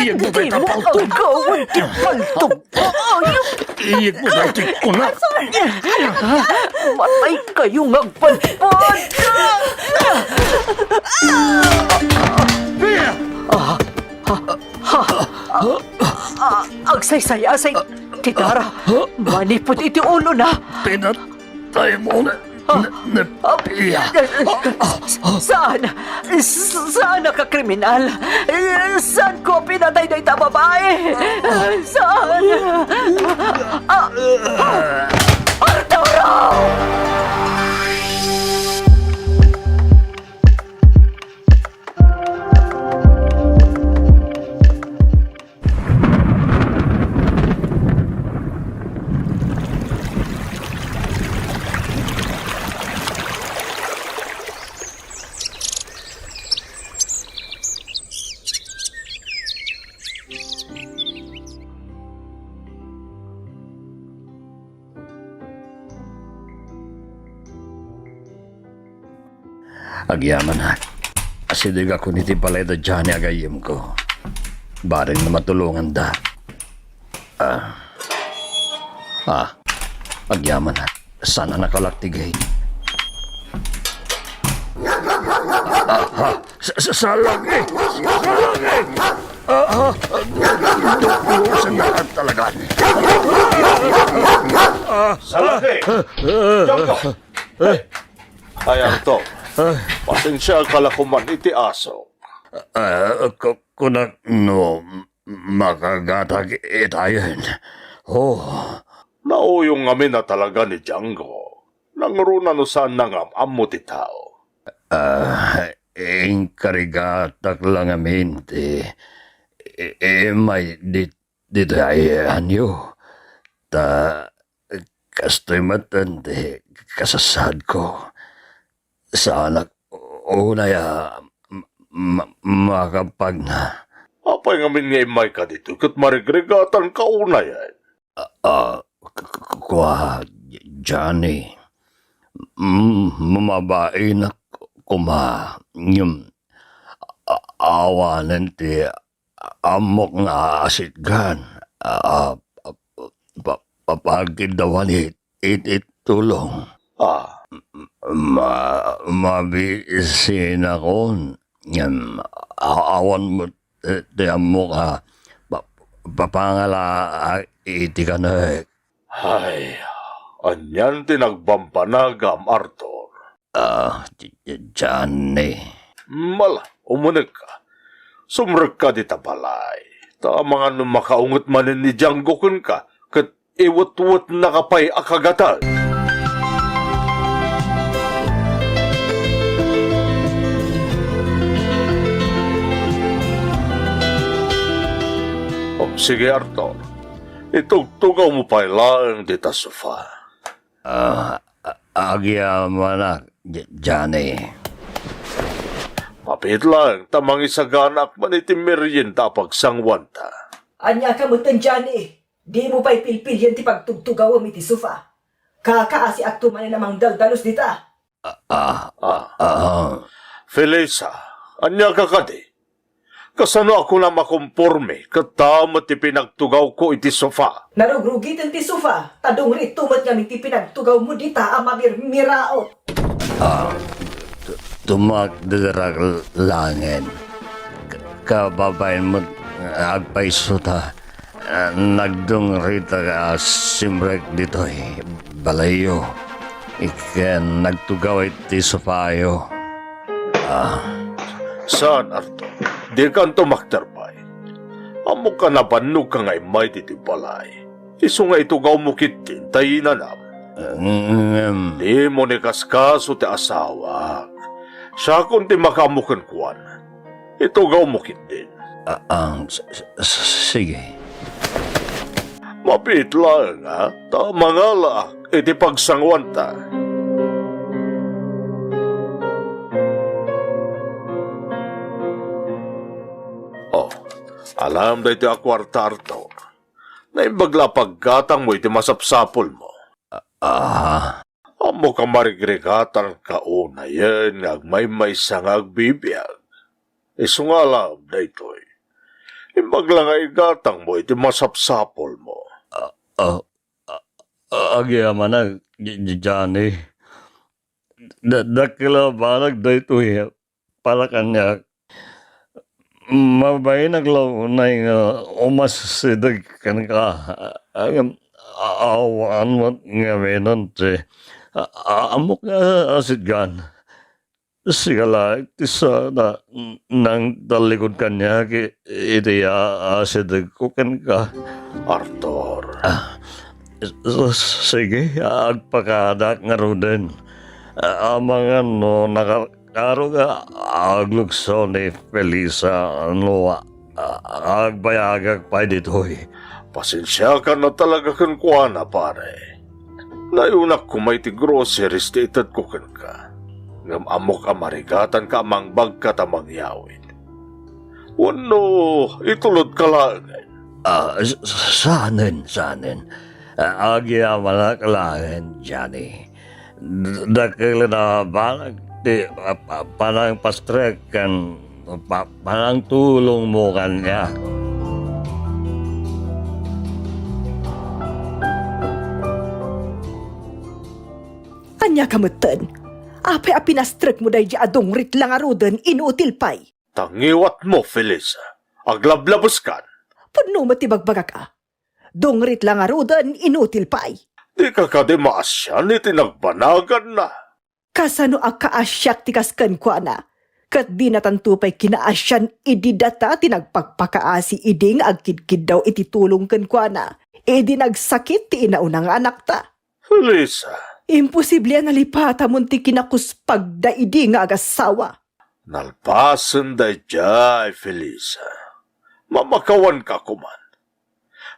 Iyag mo dayta palto. Gawin ti palto. Iyag mo dayta kuna. Matay kayo nga agpadpad. Ah, ah, ah, ah, agsaysayasay ti dara. Manipud iti ulona. Pinat- Tayo muna. Ah, ni, ni ah, Pia. Saan? S-, saan a kakriminal? Saan ko pinatay dayta babae? Saan? Ah, ah, Arturo! Agyamanak, asidegakon iti balay da Johnny a gayyemko. Bareng no matulonganda. Ah. Ah. Agyamanak, saan a nakalak ti gate? Ah, ah, sa, sa, salak, eh! Salak, eh! Ah, ah, ah, du-, du-, saan na talaga? Ah, Salak, eh! Diyan ka! Ay, Arto, pasensiaak la koman iti aso. Ah, ku-, kunak no makagatag itayen. Oh. Nauyong ngamin a talaga ni Django. Nangruna no saan nangam-ammo ti tao. Ah, inkarigatak la ngamin ti i-, imay di-, ditoy a iyanyo. Ta kastoy met ti kasasaadko. Saanak unay a ma-, ma-, makapagna. Apay ngamin nga immayka ditoy ket marigrigatanka unayen? Ah, ah, k-, k-, kua, Johnny. Mm, mabainak koma. Ngem, a-, awanen ti ammok nga asitgan. Ah, pa-, pa-, papagkiddawani iti tulong. Ah. Ma-, mabisinakon. Ngem, a-, awan met ti, ti ammok a pa-, papangala iti kanek. Ay, anian ti nagbambanagam, Arthur? Ah, J-, J-, Johnny. Mala, umunegka. Sumrekka dita balay. Ta amangan no makaunget manen ni Django kenka, ket iwetwetnaka pay a kagatang. O, sige, Arthur. Itugtugawmo pay laeng dita sofa. Ah, a-, agyamanak, J-, Johnny. Mabiit laeng ta mangisaganaak man iti merienda a pagsanguanta. Ania ka metten, Johnny? Dimo pay pilpilien ti pagtugtugawem iti sofa. Kakaasiakto manen a mangdaldalos dita. Ah, ah, ah, ah. Felisa, ania ka kadi? Kasano a kunam a komporme ket ta met ti pinagtugawko iti sofa? Narugrugiten ti sofa, ta dungritto met ngamin ti pinagtugawmo dita a mamirmiraot. Ah, tu-, tumakderak laengen. Ka-, kababain met nga agpayso ta, ah, nagdungritak a simrek ditoy balayyo. Ken nagtugaw iti sofayo. Ah. Saan, Arthur? Dikanto makter pay. Ammok a nabannogka nga immay ditoy balay. Isu nga itugawmo ketdin ta inanam. Ngem. Dimo ni kaskaso ti asawak. Siakon ti makaammo kenkuana. Itugawmo ketdin. Ah, ah, s-, s-, s-, sige. Mabiit laeng, a, ta mangalaak iti pagsanguanta. Alam daytoy a kuarta, Arthur. Naimbag la a paggatangmo iti masapsapulmo. Ah. Ammok a marigrigatanka unayen nga agmaymaysa nga agbibiag. Isu nga alam daytoy. Imbag la nga igatangmo iti masapsapulmo. Ah, ah, ah, ah, agyamanak, J-, J-, Johnny. Da-, dakkel a banag daytoy para kaniak. Mabainak la unay nga umasideg kenka. Ngem a-, awan met ngamin ti a-, a-, ammok nga asidgan. Sika laeng ti saan a n-, nangtallikod kaniak i-, iti a-, asidegko kenka. Arthur. Ah, s-, s-, sige, agpakaadak ngaruden. A-, amangan no nakar-, Karog a aglukso ni Felisa no a-, a-, agbayagak pay ditoy. Pasensiakan a talaga kenkuana, pare. Nayunak koma iti groceries ti itedko kenka. Ngem ammok a marigatanka a mangbagka ta mangyawid. Wenno, itulodka laengen. Ah, s-, s-, saanen, saanen. Ah, agyamanak laeng, Johnny. D-, dakkel a banag ti pa-, pa-, panangpastrek ken pa-, panangtulongmo kaniak. Ania ka metten? Apay a pinastrekmo daydi a dungrit la ngaruden, inutil pay? Ta ngiwatmo, Felisa. Aglablabeskan. Pudno met ti bagbagak a. Dungrit la ngaruden, inutil pay. Dika kadi maasian iti nagbanaganna. Kasano a kaasiak ti kas kenkuana? Ket dinatanto pay kinaasian idi data ti nagpakpakaasi idi nga agkidkiddaw iti tulong kenkuana, idi nagsakit ti inauna nga anakta. Felisa. Imposible a nalipatamon ti kinakuspagda idi nga agasawa. Nalpasen daydiay, Felisa. Mamakawanka koman.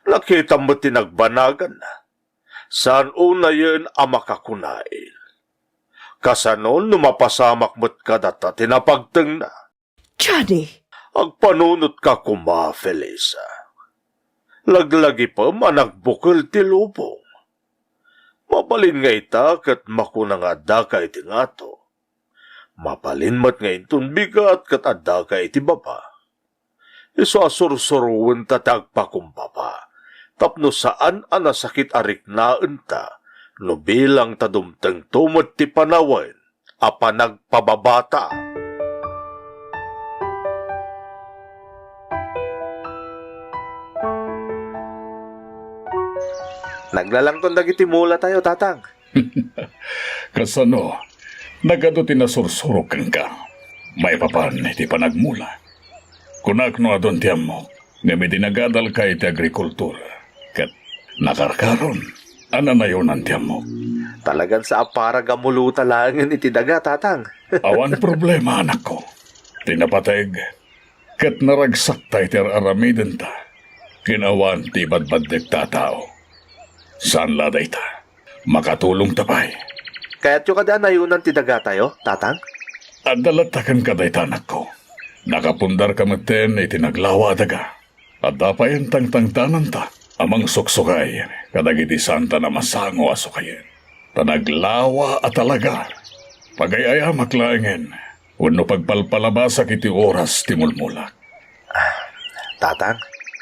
Nakitam met ti nagbanaganna. Saan unayen a makakunail. Kasano no mapasamak met kadata ti napagtengna? Johnny! Agpanunotka koma, Felisa. Laglagipem a nagbukel ti lubong. Mabalin nga ita ket makuna nga addaka iti ngato. Mabalin met nga inton bigat ket addaka iti baba. Isu a sursurowenta ti agpakumbaba, tapno saan a nasakit a riknaenta no bilang ta dumtengto met ti panawen a panagpababata. Naglalangton dagiti mulatayo, Tatang. Kasano? Nagadu ti nasursurok kenka maipapan iti panagmula. Kunak no adun ti ammok, ngem idi nagadalka iti agrikultura, ket nakarkaron a nanayonan ti ammok. Talagan sa a para gamulota laengen iti daga, Tatang. Awan problema, anakko. Ti napateg, ket naragsakta iti ar-aramidenta ken awan ti ibadbaddekta a tao. Saan la dayta. Makatulongta pay. Kayatyo kadi a nayonan ti dagatayo, Tatang? Adda latta kenka dayta, anakko. Nakapundarka metten iti naglawa a daga. Adda pay tangtangdananta a mangsuksukay kadagiti saanta a masango a sukayen. Ta naglawa a talaga, pagay-ayamak laengen wenno pagpalpalabasak iti oras ti mulmulak. Ah, Tatang?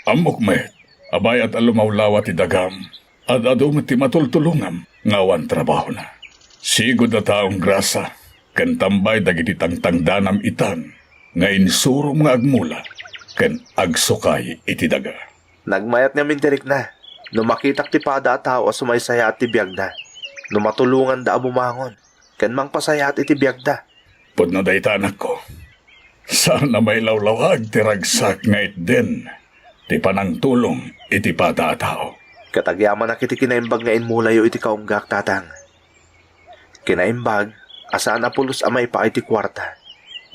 Ammok met a bayat a lumawlawa ti dagam, ad-adu met ti matultulongam nga awan trabahona. Sigud a taong grasa ken tambay dagiti tangtangdanam itan nga insurom nga agmula ken agsukay iti daga. Nagmayat ngamin ti rikna no makitak ti pada a tao a sumaysayaat ti biagda, no matulonganda a bumangon ken mangpasayaat iti biagda. Pudno dayta, anakko. Saan a mailawlawag ti ragsak nga itden ti panangtulong iti pada a tao. Ket agyamanak iti kinaimbag nga inmulayo iti kaunggak, Tatang. Kinaimbag a saan a pulos a maipaay ti kuarta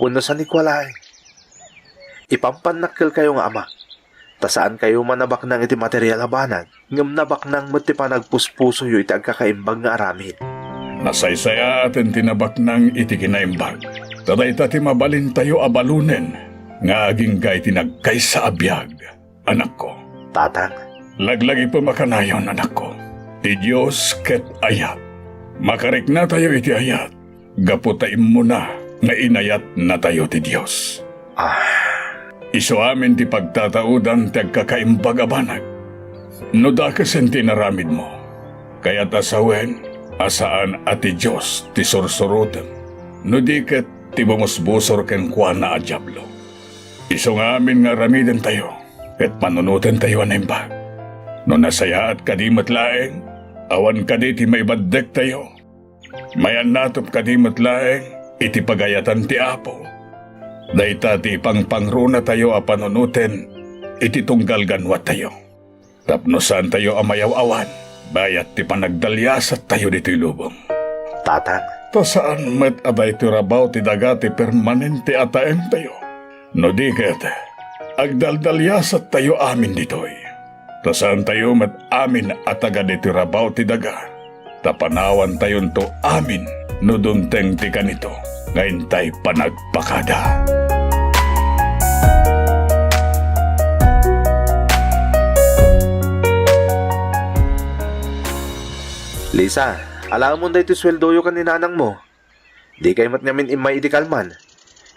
wenno sanikua laeng. Ipampannakkelkayo nga ama, ta saankayo man a baknang iti material a banag, ngem nabaknang met ti panagpuspusoyo iti agkakaimbag nga aramid. Nasaysayaaten ti nabaknang iti kinaimbag, ta dayta ti mabalintayo a balunen nga agingga iti nagkaysa a biag. anakko. Tatang. Laglagipem a kanayon, anakko. Ti Dios ket ayat. Makariknatayo iti ayat gapu ta immuna nga inayatnatayo ti Dios. Ah. Isu amin ti pagtataudan ti agkakaimbag a banag. No dakesen ti inaramidmo, kayat a sawen a saan a ti Dios ti sursurotem, no di ket ti bumusbusor kenkuana a diablo. Isu nga amin nga aramidentayo, ket panunotentayo a naimbag. No nasayaat kadi met laeng, awan kadi ti maibaddektayo, mayannatop kadi met laeng iti pagayatan ti Apo. Dayta ti ipangpangronatayo a panunoten iti tunggal ganwatayo. Tapno saantayo a mayaw-awan, bayat ti panagdaliasattayo ditoy lubong. Tatang. Ta saan met a daytoy rabaw ti daga ti permanente a taengtayo. No di ket, agdaldaliasattayo amin ditoy. Ta saantayo met amin a taga ditoy rabaw ti daga. Ta panawantayonto amin no dumteng ti kanito nga intay panagpakada. Lisa, alaemon daytoy sueldoyo ken ni nanangmo. Dikay met ngamin immay idi kalman.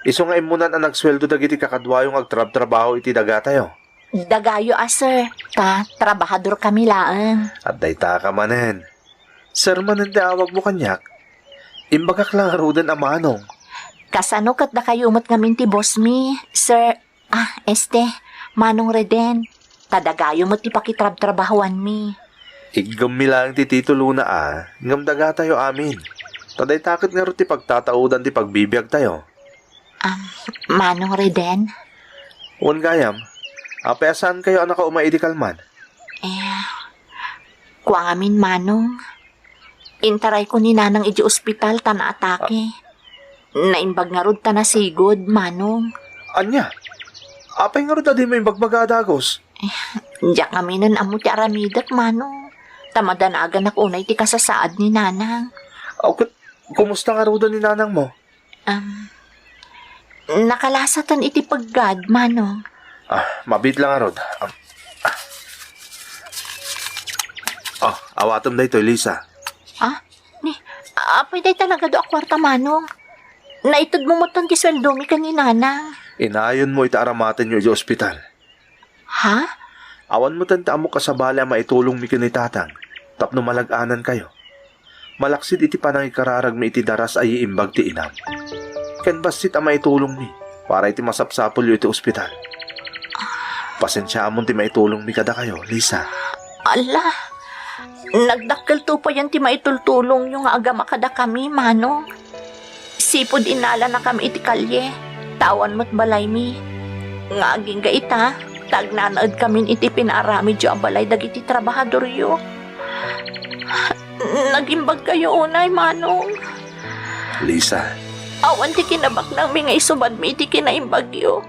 Isu nga immunan a nagsueldo dagiti kakaduayo nga agtrabtrabaho iti dagatayo. Dagayo a, sir, ta trabahadorkami laeng. Adda ita ka manen. Sir manen ti awagmo kaniak. Imbagak la ngaruden a Manong. Kasano ket dakayo met ngamin ti bossmi, sir? Ah, este, Manong Reden. Ta dagayo met ti pakitrabtrabahoanmi. Iggemmi laeng ti titulona a, ngem dagatayo amin. Ta dayta ket ngarud ti pagtataudan ti pagbibiagtayo. Am, Manong Reden? Wen gayam, apay a saankayo a nakaumay idi kalman? Eh, kua ngamin, Manong. Intarayko ni Nanang idiay ospital ta naatake. Naimbag ngarud ta nasigud, Manong. Ania? Apay ngarud a dimo imbagbaga a dagus? Eh, diak ngaminen ammo ti aramidek, Manong. Ta madanaganak unay ti kasasaad ni Nanang. Aw, ket kumusta ngaruden ni nanangmo? Um, nakalasaten iti peggad, Manong. Ah, mabiit lang ngarud. Ah, ah. Oh, awatem daytoy, Lisa. Ah, ni, apay dayta nagadu a kuarta, Manong? Naitedmo metten ti sueldomi ken ni Nanang. Inayonmo iti aramatenyo idiay ospital. Ha? Awan metten ti ammok a sabali a maitulongmi ken ni Tatang tapno malag-anankayo. Malaksid iti panangikararagmi iti daras a iimbag ti inam. Ken bassit a maitulongmi para iti masapsapulyo iti ospital. Pasensiaamon ti maitulongmi kadakayo, Lisa. Ala, nagdakkelto payen ti maitultulongyo nga agama kadakami, Manong. Sipud innalanakami iti kalye, ta awan met balaymi. Nga agingga ita, ta agnanaedkamin iti pinaaramidyo a balay dagiti trabahadoryo. Nagimbagkayo unay, Manong. Lisa. Awan ti kinabaknangmi nga isubadmi iti kinaimbagyo.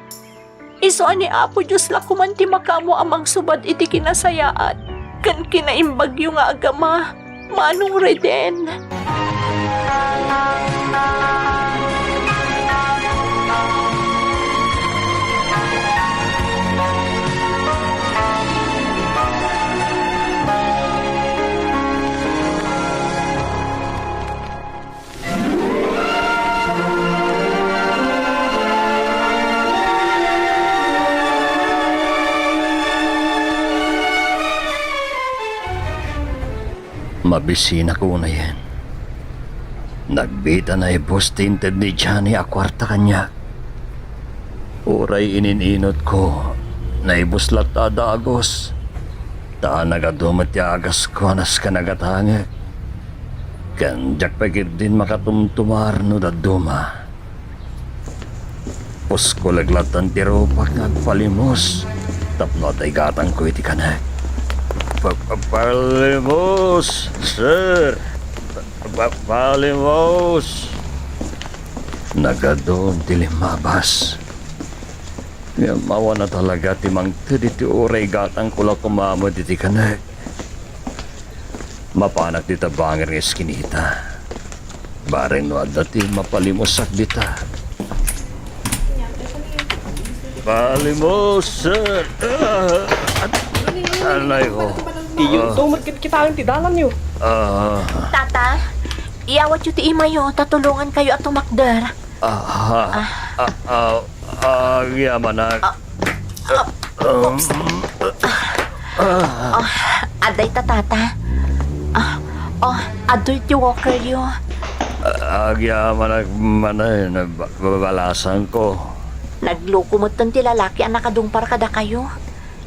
Isu a ni Apo Dios la koman ti makaammo a mangsubad iti kinasayaat ken kinaimbagyo nga agama, Manong Reden. Mabisinak unayen. Nagbiit a naibus ti inted ni Johnny a kuarta kaniak. Uray inin-inutko, naibus latta a dagus. Ta nagadu met ti agasko a nasken a gatangek. Ken diak pay ketdin makatumtumar no dadduma. Puskuleg lattan ti rupak nga agpalimos tapno adda igatangko iti kanek. Pa-, pa-, palimos, sir! Pa-, pa-, palimos! Nagadun ti limmabas. Ngem awan a talaga ti mangted iti uray gatangko la koma met iti kanek. Mapanak dita bangir nga iskinita. Bareng no adda ti mapalimusak dita. Palimos, sir. Ah, anay ko. Iyo, Ah. Tumagkit kita ang ti dalan yo. Ah. Tata, iyawatyo ti imayo, ta tulongankayo a tumakder. Ah, ah, ah, ah, ah, agyaman a. Ah, ah, oops. Ah, adda ita, Tata. Ah, oh, adtoy ti walker yo. Ah, agyaman a manen, ba-, babalasangko. Nagloko metten ti lalaki a nakadungpar kadakayo.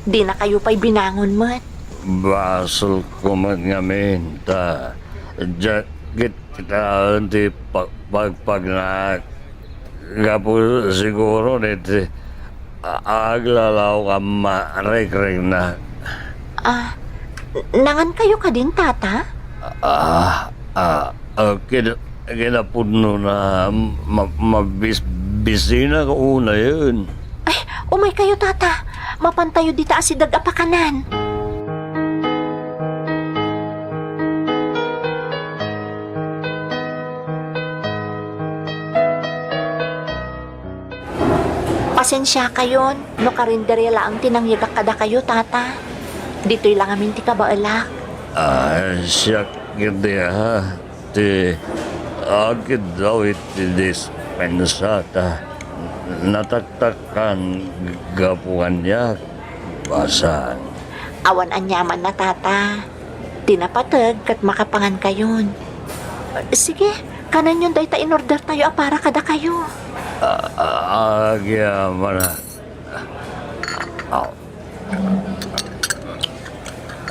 Dinakayo pay binangon met. Basolko met ngamin, ta, diak ket kitaen ti pa-, pagpagnak. Gapu siguro iti a-, aglalaok a marikriknak. Ah, nangankayo kadin, Tata? Ah, ah, ah, kina-, kinapudno na ma-, mabis-, bisinak unayen. Ay, umaykayo, Tata. Mapantayo dita a sideg a pakanan. Pasensiakayon no karinderia laeng ti nangyegak kadakayo, Tata. Ditoy la ngamin ti kabaelak. Ah, siak ket, ha? Ti agiddaw iti dispensa ta nataktakkan gapu kaniak, basan. Awan aniamanna, Tata. Ti napateg ket makapangankayon. Sige, kanenyon dayta inordertayo a para kadakayo. Ah, ah, agyamana. Ah.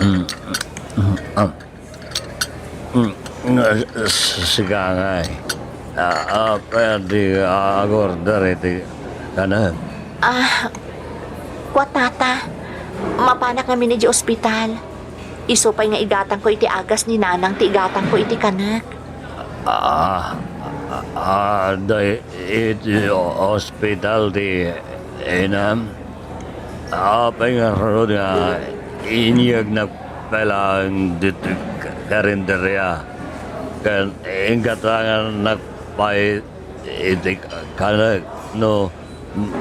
Mm, mm, ah. Mm, nga, s-, sika ngay. Ah, ah, pwede, ah, ag-order iti kanem? Ah, kua, Tata, mapanak ngamin idiay ospital. Isu pay nga igatangko iti agas ni Nanang ti igatangko iti kanek. Ah, ah, ah, day iti ospital ti inam? Apay ngarud nga inyegnak pay laeng ditoy ka-, karinderia ken inggatangannak pay iti kanek no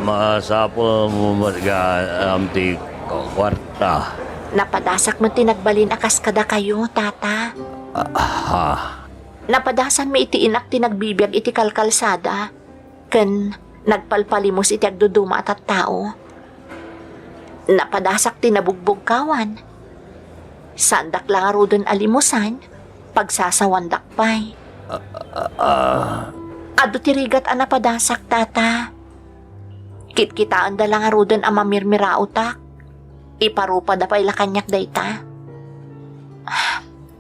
masapulmo met nga aram ti kuarta. Napadasak met ti nagbalin a kas kadakayo, Tata. Ah, ha? Napadasanmi iti inak ti nagbibiag iti kalkalsada. Ken nagpalpalimos iti agduduma a tattao. Napadasak ti nabugbugkawan. Saandak la ngaruden a limusan, pagsasawandak pay. Ah, ah, ah. Adu ti rigat a napadasak, Tata. Kitkitaenda la ngaruden a mamirmiraotak. Iparupada pay la kaniak dayta.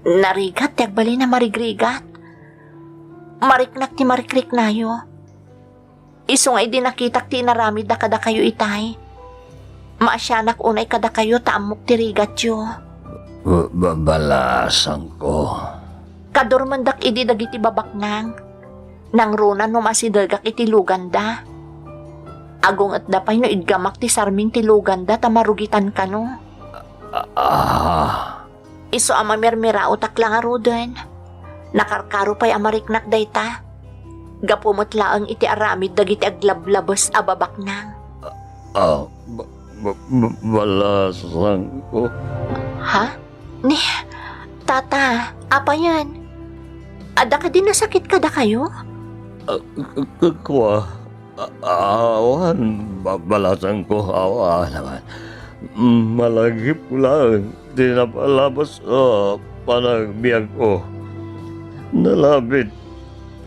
Narigat ti agbalin a marigrigat. Mariknak ti marikriknayo. Isu nga idi nakitak ti inaramidda kadakayo itay, maasianak unay kadakayo ta ammok ti rigatyo. Ba-, ba-, balasangko. Kadurmendak idi dagiti babaknang. Nangruna no masidegak iti luganda. Agungetda pay no iggamak ti sarming ti luganda ta marugitan kano. Ah. Isu a mamirmiraotak la ngaruden. Nakarkaro pay a mariknak dayta. Gapu met laeng iti aramid dagiti aglablabes a babaknang. Ah, ba-, ba-, ba-, balasangko. Ha? Ni, Tata, apayen? Adda kadi nasakit kadakayo? Ah, k-, k-, kua. A-, awan, ba-, balasangko, awan, awan. Malagipko laeng ti napalabas a panagbiagko. Nalabit,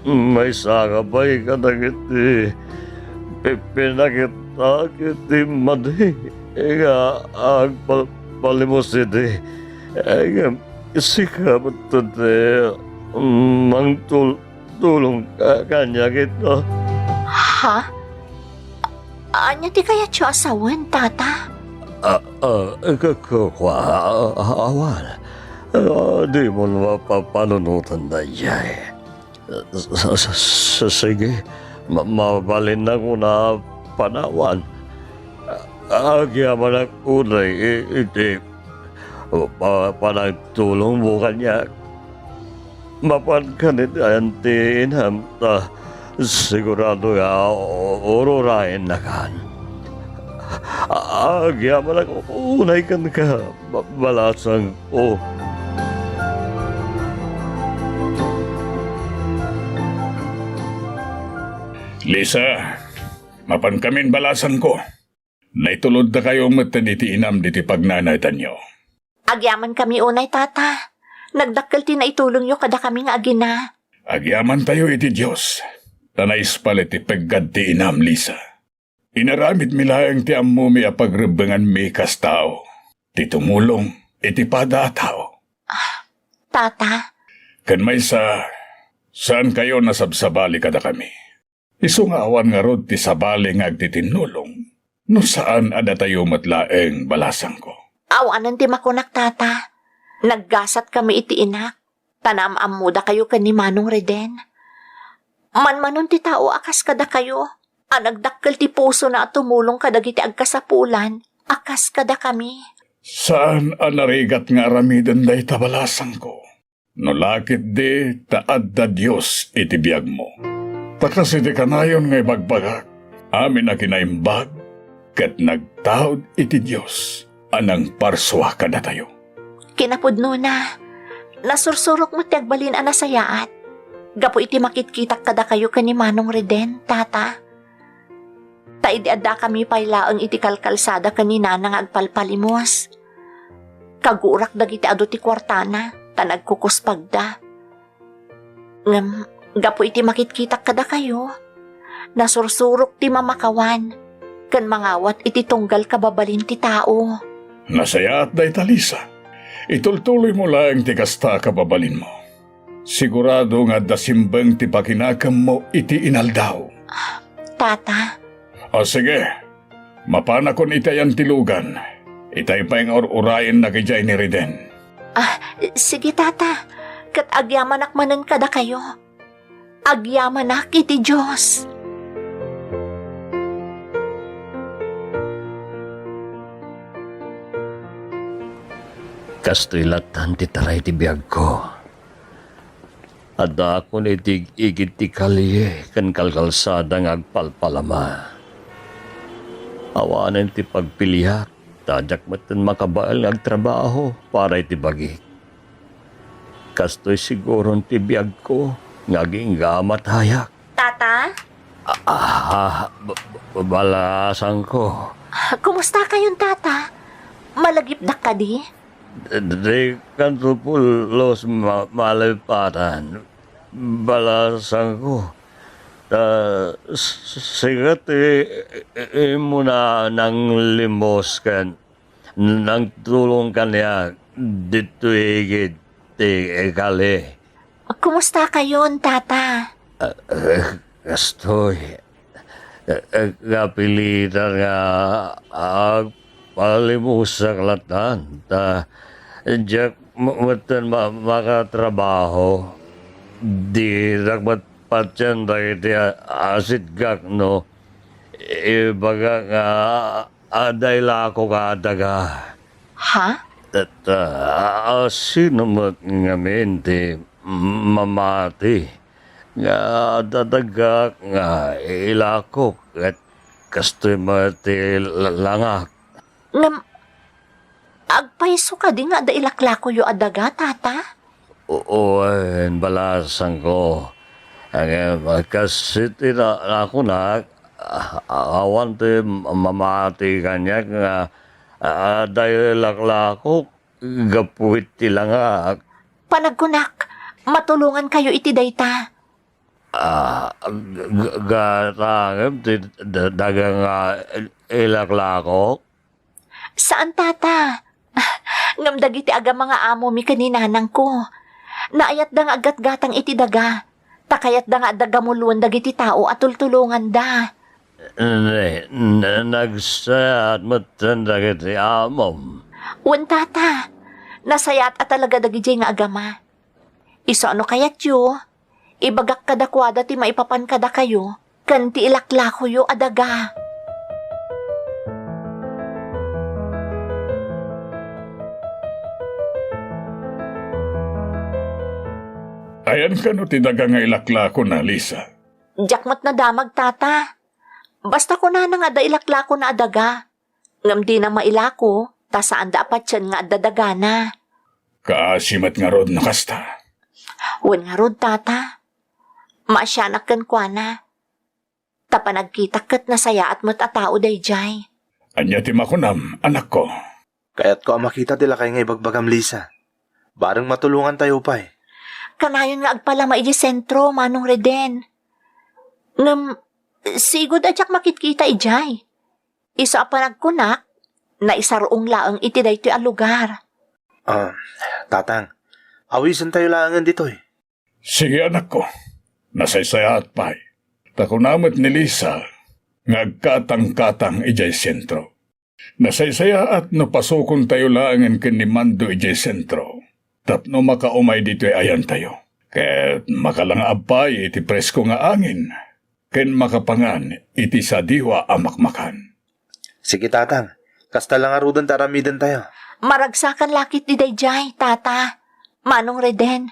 maisaka pay kadagiti pi-, pinakitak iti madi nga agpal-, palimos iti, ngem sika met ti mangtul-, tulong ka-, kaniak ita. Ha? Ania ti kayatyo a sawen, Tata? Ah, ah, k-, k-, kua, ah, awan. Ah, dimon mapapanunotan daydiay. S-, s-, s-, sige, ma-, mabalinnak una a panawan. Ah, agyamanak unay i-, iti pa-, panagtulongmo kaniak. Mapanka iti ayan ti inam, ta sigurado nga u-, ururayennakan. A-, agyamanak unay kenka, ba-, balasangko. Lisa, mapankamin, balasangko. Naituloddakayo metten iti inam ditoy pagnanaedanyo. Agyamankami unay, Tata. Nagdakkel ti naitulongyo kadakami nga agina. Agyamantayo iti Dios, ta naispal iti peggad ti inam, Lisa. Inaramidmi laeng ti ammomi a pagrebbenganmi kas tao, ti tumulong iti pada a tao. Tata. Ken maysa, saankayo a sabsabali kadakami. Isu nga awan ngarud ti sabali nga agtitinnulong, no saan a datayo met laeng, balasangko. Awanen ti makunak, Tata. Naggasatkami iti inak, ta naam-ammodakayo ken ni Manong Reden. Manmanon ti tao a kas kadakayo, a nagdakkel ti pusona a tumulong kadagiti agkasapulan a kas kadakami. Saan a narigat nga aramiden dayta, balasangko. No la ketdi ta adda Dios iti biagmo. Ta kas iti kanayon nga ibagbagak, amin a kinaimbag ket nagtaud iti Dios a nangparsua kadatayo. Kinapudnona, nasursurok met ti agbalin a nasayaat gapu iti makitkitak kadakayo ken ni Manong Reden, Tata. Ta idi addakami pay laeng iti kalkalsada ken ni Nana nga agpalpalimos, kagurak dagiti adu ti kuartana ta nagkukuspagda. Ngem gapu iti makitkitak kadakayo, nasursurok ti mamakawan ken mangawat iti tunggal kababalin ti tao. Nasayaat dayta, Lisa. Itultuloymo laeng ti kasta a kababalinmo. Sigurado nga adda simbeng ti pakinakemmo iti inaldaw. Tata. O sige, mapanakon iti ayan ti lugan. Itay pay nga ur-urayennak idiay ni Reden. Ah, sige, Tata. Ket agyamanak manen kadakayo. Agyamanak iti Dios. Kastoy lattan ti taray ti biagko. Addaakon iti igid ti kalye ken kalkalsada nga agpalpalama. Awanen ti pagpiliak, ta diak metten makabael nga agtrabaho para iti bagik. Kastoy siguron ti biagko nga agingga a matayak. Tata? Ah, ba-, ba-, balasangko. Kumusta kayon, Tata? Malagipdak kadi? Dikanto pulos ma-, malipatan, balasangko. Ta s-, sika ti i-, i-, immuna nanglimos ken nangtulong kaniak ditoy igid ti kalye. Kumusta kayon, Tata? Ah, eh, kastoy. Eh, eh, kapilitan nga agpalimusak lattan, ta diak m-, metten ma-, makatrabaho. Diak met patien dagiti a-, asitgak no ibaga nga adda ilakok a daga. Ha? Ket, ah, sino met ngamin ti mamati nga adda dagak nga ilakok ket kastoy met ti la-, langak? Ngem, agpayso kadi nga adda ilaklakoyo a daga, Tata? O-, wen, balasangko. Ngem, kas iti na-, nakunak, a-, awan ti mamati kaniak nga, a-, adda ilaklakok gapu iti langak. Panagkunak, matulongankayo iti dayta. Ah, g-, g-, gatangem ti d-, daga nga il-, ilaklakok? Saan, Tata. Ngem dagiti agama nga amomi ken ni nanangko, naayatda nga aggatgatang iti daga, ta kayatda nga adda gamuloen dagiti tao a tultulonganda. Ne, na-, nagsayaat metten dagiti amom. Wen, Tata. Nasayaat a talaga dagidiay nga agama. Isu a no kayatyo, ibagak kadakuada ti maipapan kadakayo ken ti ilaklakoyo a daga. Ayan kano ti daga nga ilaklakona, Lisa? Diak met nadamag, Tata. Basta kunana nga adda ilaklakona a daga. Ngem dina mailako, ta saanda a patien nga adda dagana. Kaasi met ngarud no kasta. Wen ngarud, Tata. Maasianak kenkuana. Ta panagkitak ket nasayaat met a tao daydiay. Ania ti makunam, anakko? Kayatko a makita ti lakay nga ibagbagam, Lisa. Bareng matulongantayo pay. Kanayon nga agpalama idiay sentro, Manong Reden. Ngem, sigud a diak makitkita idiay. Isu a panagkunak, naisarong laeng iti daytoy a lugar. Ah, Tatang, awisentayo laengen ditoy. Sige, anakko. Nasaysayaat pay. Ta kuna met ni Lisa nga agkatangkatang idiay sentro. Nasaysayaat no pasukontayo laengen ken ni Mando idiay sentro tapno makaumay ditoy ayantayo. Ket makalangaab pay iti presko nga angin ken makapangan iti sadiwa a makmakan. Sige, Tatang. Kasta la ngaruden ti aramidentayo. Maragsakan la ketdi daydiay, Tata. Manong Reden.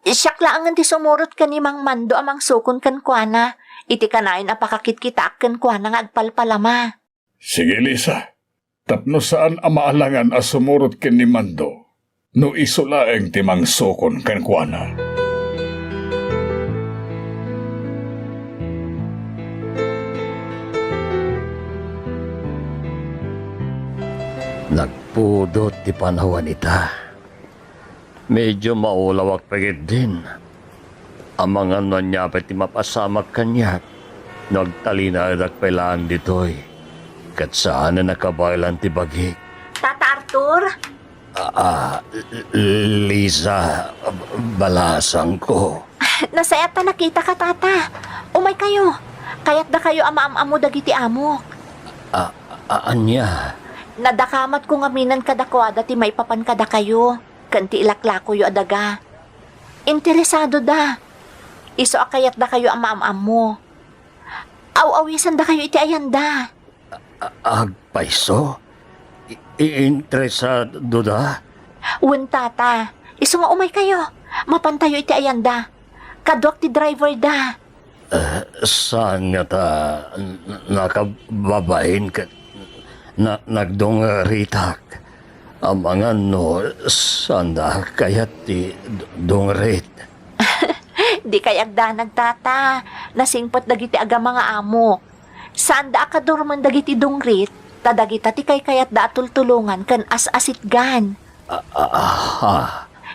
Siak laengen ti sumurot ken ni Mang Mando a mangsukon kenkuana iti kanayon a pakakitkitaak kenkuana nga agpalpalama. Sige, Lisa. Tapno saan a maalangan a sumurot ken ni Mando no isu laeng ti mangsukon kenkuana. Nagpudot ti panawen ita. Medio maulawak pay ketdin. Amangan no ania pay ti mapasamak kaniak no agtalinaedak pay laeng ditoy ket saanen a kabaelan ti bagik. Tata Arthur? Ah, ah, Lisa, balasangko. Nasayaat ta nakitaka, Tata. Umay kayo. Kayatda kayo a maam-ammo dagiti amok. Ah, ah, ania? Nadakamatko ngamin kadakuada ti maipapan kadakayo ken ti ilaklakoyo a daga. Interesadoda. Isu a kayatdakayo a maam-ammo. Aw-awisandakayo iti ayanda. A-, agpayso? I-, i-, interesadoda? Wen, Tata. Isu nga umay kayo. Mapantayo iti ayanda. Kaduak ti driver da. Eh, saan ngata n-, nakababain ket na-, nagdungritak? Amangan no saanda kayat ti d-, dungrit. Dikay agdanag, Tata. Nasingpet dagiti agama nga amok. Saanda a kadurmen dagiti dungrit, ta dagita ti kaykayatda a tultulongan ken as-asitgan. A-, a-, aha.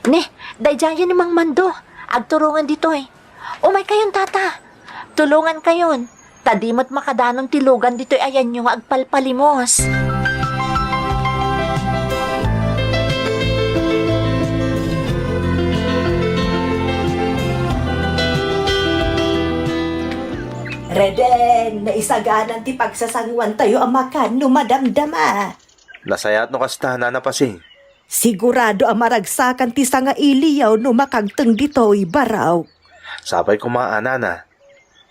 Ne, daydiayen ni Mang Mando. Agturongen ditoy. Umay kayon, Tata. Tulongan kayon. Ta di met makadanon ti lugan ditoy ayanyo nga agpalpalimos. Reden, naisaganan ti pagsasanguantayo a makan no madamdama. Nasayaat no kasta, Nana Pasing. Sigurado a maragsakan ti sangailiyo no makagteng ditoy, Barok. Sapay koma a, Nana.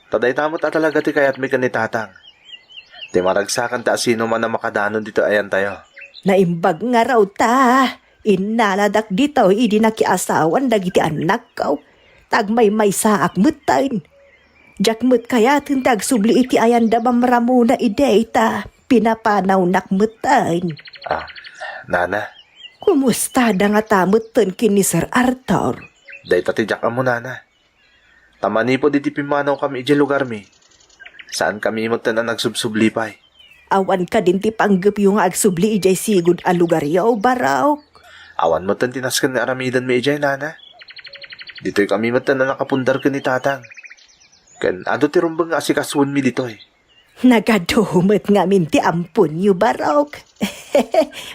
Ta dayta met a talaga ti kayatmi ken ni Tatang. Ti maragsakan ti asinoman a makadanon ditoy ayantayo. Naimbag ngarud ta, innaladak ditoy idi nakiasawan dagiti annakko. Ta agmaymaysaak metten. Diak met kayaten ti agsubli iti ayanda mamramuna idi ta pinapanawnak metten. Ah, Nana. Kumustada ngata metten ken ni Sir Arthur? Dayta ti diak ammo, Nana. Ta manipud iti pimmanawkami idiay lugarmi, saankami metten a nagsubsubli pay. Awan kadin ti panggepyo nga agsubli idiay sigud a lugaryo, Barok? Awan metten ti nasken nga aramidenmi idiay, Nana. Ditoykami metten a nakapundar ken ni Tatang. Ken adu ti rumbeng nga asikasuenmi ditoy. Nagadu met ngamin ti amponyo, Barok.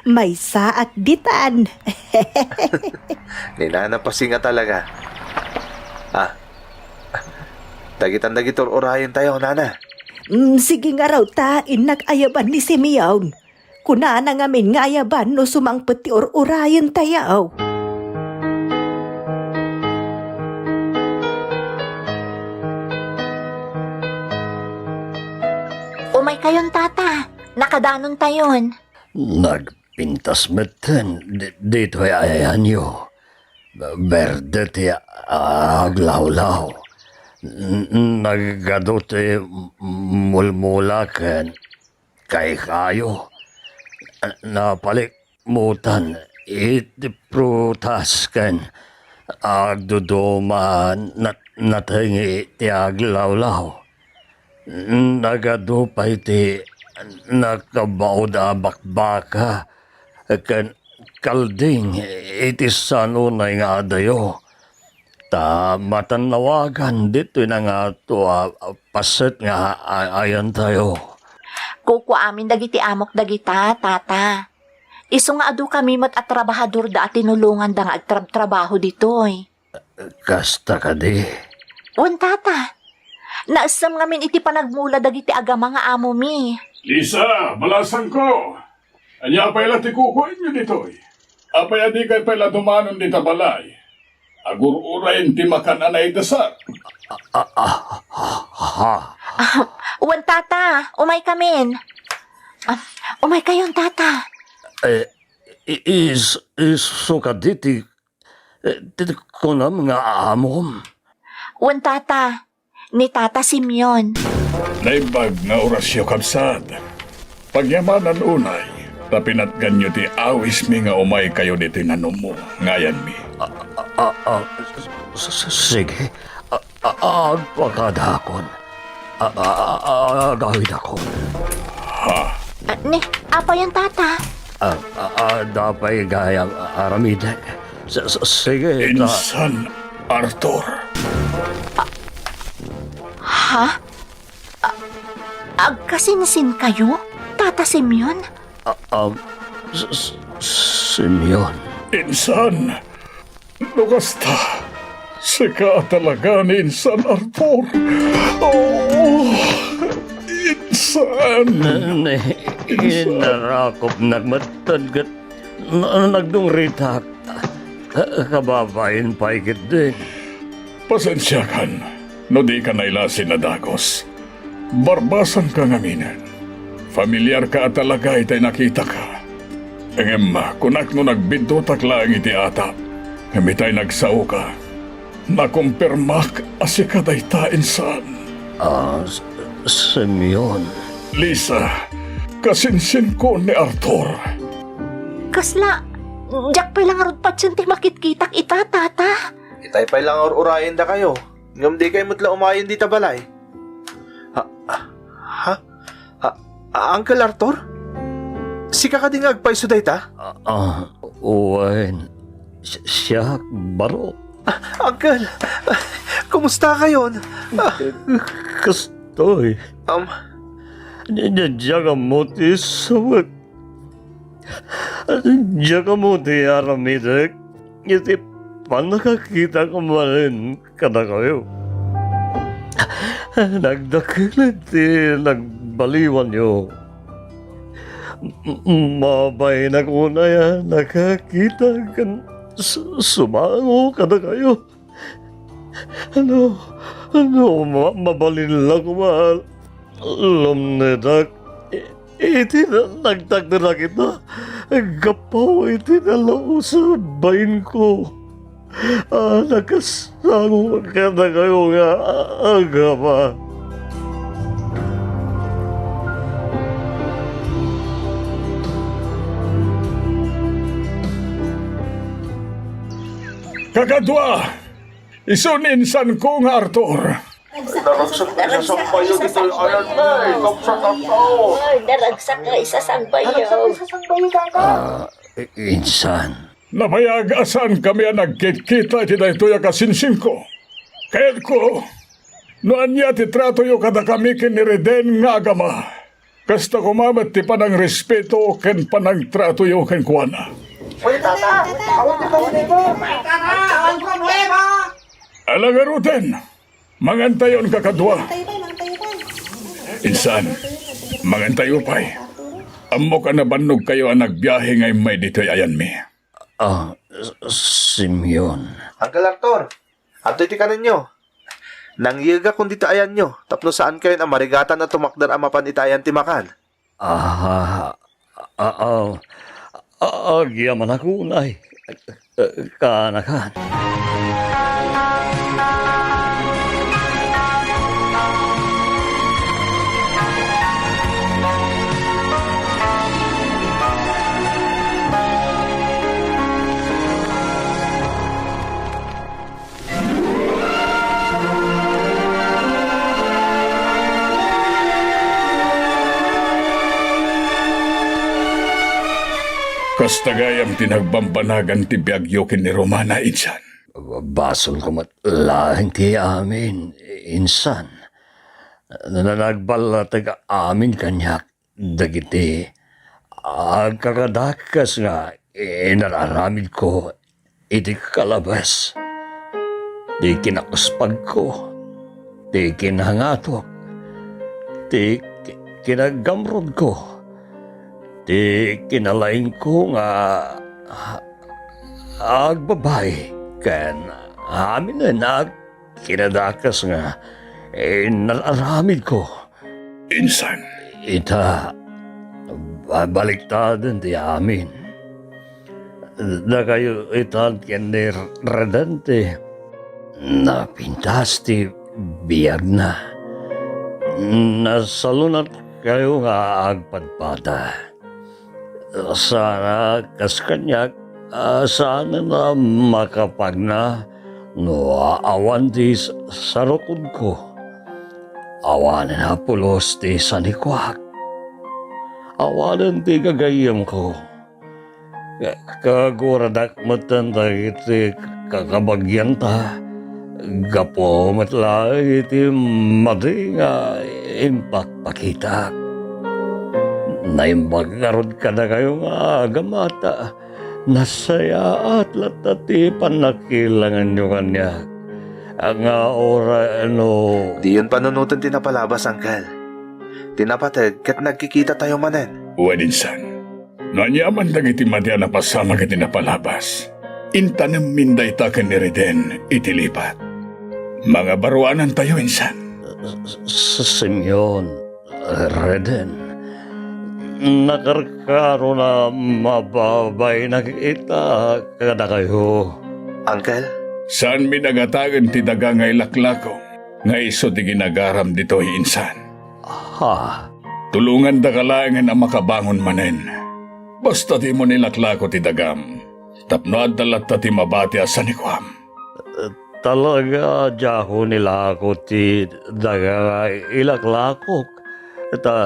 Maysaak ditan. Ni Nana Pasing a talaga. Ah, dagitan dagiti ur-urayentayo, Nana. Mm, sige ngarud ta, innak ayaban ni Simeon. Kunana ngamin nga ayaban no sumangpet ti ur-urayentayo. Umay kayon, Tata. Nakadanontayon. Nagpintas metten di-, ditoy ayanyo. Berde ti aglawlaw. N-, nagadu ti mulmula ken kay kayo, Napalikmutan iti prutas ken agduduma nat-, natengi ti aglawlaw. Nagadu pay ti nakabaud a bakbaka ken kalding iti sanunay nga adayo. Ta matannawagan ditoy nangato a, a paset nga a-, ayantayo. Kukuamin dagiti amok dagita, tata. Isu nga adu kami met a trabahadorda a tinulonganda nga agtrabtrabaho ditoy. Kasta kadi? Wen, tata. Naessem ngamin iti panagmula dagiti agama nga amomi. Lisa, balasangko! Ania pay la ti kukuenyo ditoy? Apay a dikay pay la dumanon dita balay? Agur-urayen ti makan a naidasar. Ah, ah, ah, ah. Ah, wen, tata, umaykamin. Ah, umaykayon, tata. Eh, i-, is-, isu kadi ti, eh, ti kunam nga amom? Wen, tata. Ni Tata Simeon. Naimbag nga orasyo, kabsat. Pagyamanan unay, ta pinatganyo ti awismi nga umaykayo ditoy nanummo nga ayanmi. A, a, a, a, s-, s-, sige. A, a, a, agpakadakon. A, a, a, a, agawidakon. Ha? Ah, ni, apayan, tata? A, a, a, dapay gayam, a, aramidek. S-, s-, sige, ta- Insan, Arthur. Ha? A-, agkasinsinkayo, Tata Simeon? A-, um, S-, S-, Simeon. Insan, no kasta, sika talaga ni Insan Arthur. Oh, Insan. Ne, Insan. Inarakopnak met, ket na-, nagdungritak. Kababain pay ketdin. Pasensiakan no dika nailasin a dagus. Barbasangka ngaminen. Familiarka a talaga itay nakitaka. Ngem kunak no nagbiddutak laeng iti atap, ngem itay nagsaoka, nakumpirmak a sika dayta, insan. Ah, S-, Simeon. Lisa, kasinsinko ni Arthur. Kasla, diak pay la ngarud patien ti makitkitak ita, tata. Itay pay la nga ur-urayendakayo, ngem dikay met la umayon dita balay. Ha? Ha? Ha? Ah, Uncle Arthur? Sika kadi nga agpayso dayta? Ah, ah, wen. Si-, siak, baro. Ah, Uncle, ah, kumusta kayon? Ah. Kastoy. Um. Di-, di-, diak ammo ti isawek. Diak ammo ti aramidek iti pannakakitak manen kadakayo. Nagdakkel ti nagbaliwanyo. M-, mabainak unay a nakakita ken s-, sumango kadakayo. No, no, ma-, mabalin la koma a lumnedak i-, iti na-, nagtakderak ita gapu iti nalaus a bainko a nakasango kadakayo nga agama. Kakadua, isu ni insanko nga Arthur. Naragsak nga isasangbayo ditoy ayanmi, kabsat a tao. Ay, naragsak nga isasangbayo. Ah, i-, insan. Nabayag a saankami a nagkitkita iti daytoy a kasinsinko. Kayatko, no ania ti tratoyo kadakami ken ni Reden nga agama, kasta koma met ti panangrespeto ken panangtratoyo kenkuana. Uy, tata! Awan ti pangulimo! Tata, awan problema! Ala ngaruden, mangantayon, kakadua. Insan, mangantayo pay. Ammok a nabannogkayo a nagbiahe nga immay ditoy ayanmi. Ah, S-, Simeon. Uncle Arthur, adtoy ti kanenyo. Nangyegakon ditoy ayanyo tapno saankayon a marigatan a tumakder a mapan iti ayan ti makan. Ah, ah, ah, ah, agyamanak unay. Kaanakan. Kasta gayam ti nagbambanagan ti biagyo ken ni Romana, insan. Basolko met laeng ti amin, insan. Na-, nagballatek amin kaniak dagiti agkakadakes nga inar-aramidko iti kalabes, ti kinakuspagko, ti kinahangatok, ti ki-, kinagamrodko, ti kinalaingko nga agbabai, ken aminen a kinadakes nga inar-aramidko. Insan. Ita, babaliktaden ti amin. Dakayo itan ken ni Reden ti napintas ti biagna. Nasalunatkayo nga agpadpada. Sana kas kaniak, a, saanen a makapagna no a-, awan ti s-, sarukodko. Awanen a pulos ti sanikuak. Awanen ti gagayyemko. Ka-, kaguradak metten dagiti kakabagianta. Gapu met laeng iti madi nga impakpakitak. Naimbag ngarud kadakayo nga agama ta nasayaat latta ti pannakilanganyo kaniak. Nga uray no Diyon panunoten ti napalabas, Angkel. Ti napateg ket nagkikitatayo manen. Wen, insan. No aniaman dagiti madi a napasamak iti napalabas, intanemmin dayta ken ni Reden iti lipat. Mangabaruanantayo, insan. S-, Simeon, Reden, nakarkarona a mababainak ita kadakayo. Angkel? Saanmi nagatagen ti daga nga ilaklako nga isu ti ginagaram ditoy, insan. Ha? Tulongandaka laengen a makabangon manen. Basta dimo ilaklako ti dagam, tapno adda latta ti mabati a sanikuam. Talaga, diakon ilako ti daga nga ilaklakok, ta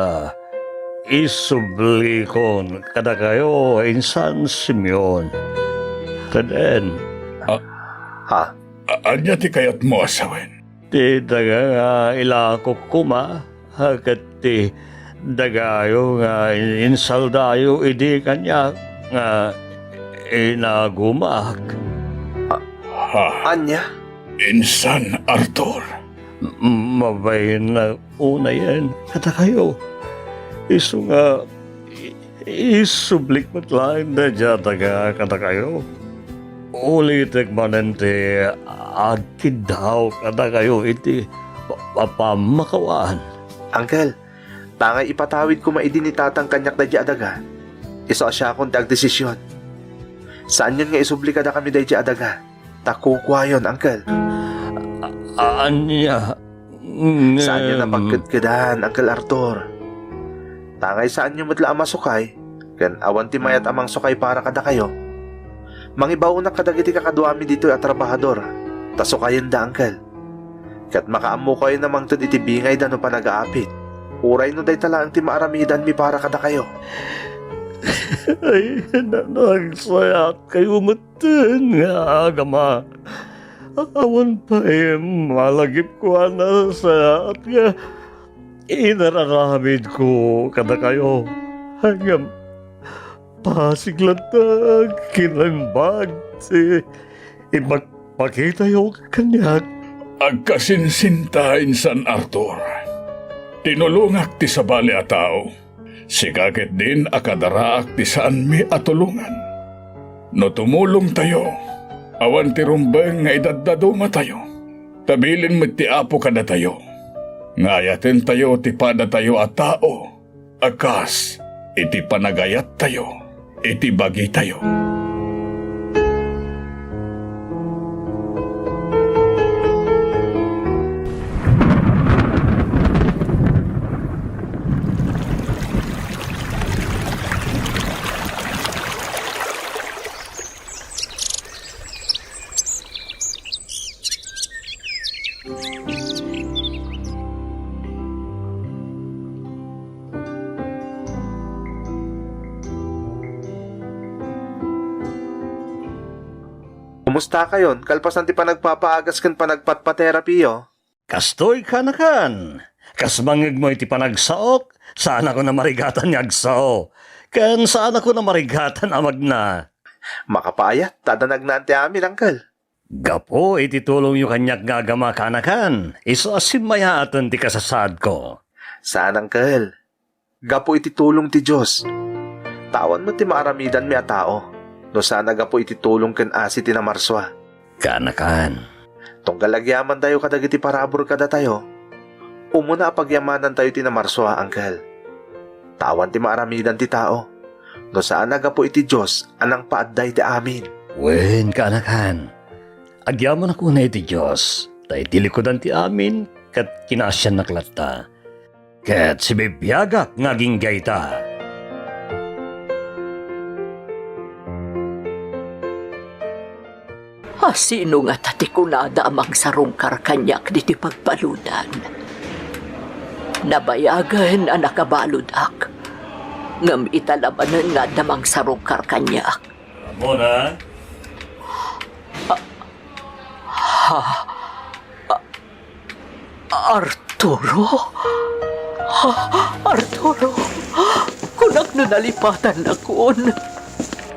isublikon kadakayo, insan Simeon. Ken, a-, Ha? a-, ania ti kayatmo a sawen? Ti daga nga ilakok koma, a, ket ti dagayo nga in-, insaldayo idi kaniak nga inagumaak. Ha? Ania? Insan, Arthur. M-, mabain a unayen kadakayo. Isu nga i-, isublik met laeng daydiay a daga kadakayo. Ulitek manen ti agkiddaw kadakayo iti pa-, pa-, pammakawaan. Angkel, tangay ipatawid koma idi ni Tatang kaniak daydiay a daga, isu a siakon ti agdesision. Saanyon nga isubli kadakami daydiay a daga, ta kukuayon, Angkel. A-, ania? Saanyo a pagkedkedan, Angkel Arthur. Tangay saanyo met la a masukay, ken awan ti mayat a mangsukay para kadakayo. Mangibaonak kadagiti kakaduami ditoy a trabahador, ta sukayenda, Angkel. Ket makaammokayo a mangted iti bingayda no panagaapit. Uray no dayta laeng ti maaramidanmi para kadakayo. Ay, na-, nagsayaatkayo metten nga agama. Awan pay malagipko a nasayaat nga inar-aramidko kadakayo. Ngem pasig latta kinaimbag ti ipagpakitayo kaniak. Agkasinsinta, insan Arthur. Tinulongak ti sabali a tao. Sika ketdin a kadaraak ti saanmi a tulongan. No tumulongtayo, awan ti rumbeng nga idaddadumatayo. Ta bilin met ti Apo kadatayo nga ayatentayo ti padatayo a tao a kas iti panagayattayo iti bagitayo. Mustakayon, kalpasan ti panagpapaagas ken panagpatpaterapiyo? Kastoy, kanakan. Kas mangngegmo iti panagsaok, saanakon a marigatan nga agsao. Ken saanakon a marigatan a magna. Makapaayat, ta adda nagnaan ti amin, Uncle. Gapu iti tulongyo kaniak nga agama, kanakan, isu a simmayaaten ti kasasaadko. Saan, Uncle. Gapu iti tulong ti Dios. Awan met ti maaramidanmi a tao no saan a gapu iti tulong ken asi ti namarsua. Kanakan. Tunggal agyamantayo kadagiti parabur kadatayo, umuna a pagyamanantayo ti namarsua, Uncle. Awan ti maaramidan ti tao no saan a gapu iti Dios a nangpaadda iti amin. Wen, kanakan. Agyamanak unay iti Dios, ta iti likudan ti amin, ket kinaasiannak latta. Ket sibibiagak nga agingga ita. A sino ngata ti kunada a mangsarungkar kaniak ditoy pagbaludan? Nabayagen a nakabaludak, ngem ita la manen nga adda mangsarungkar kaniak. Ramona? Ha? Arturo? Ah, Arturo, kunak no nalipatannakon.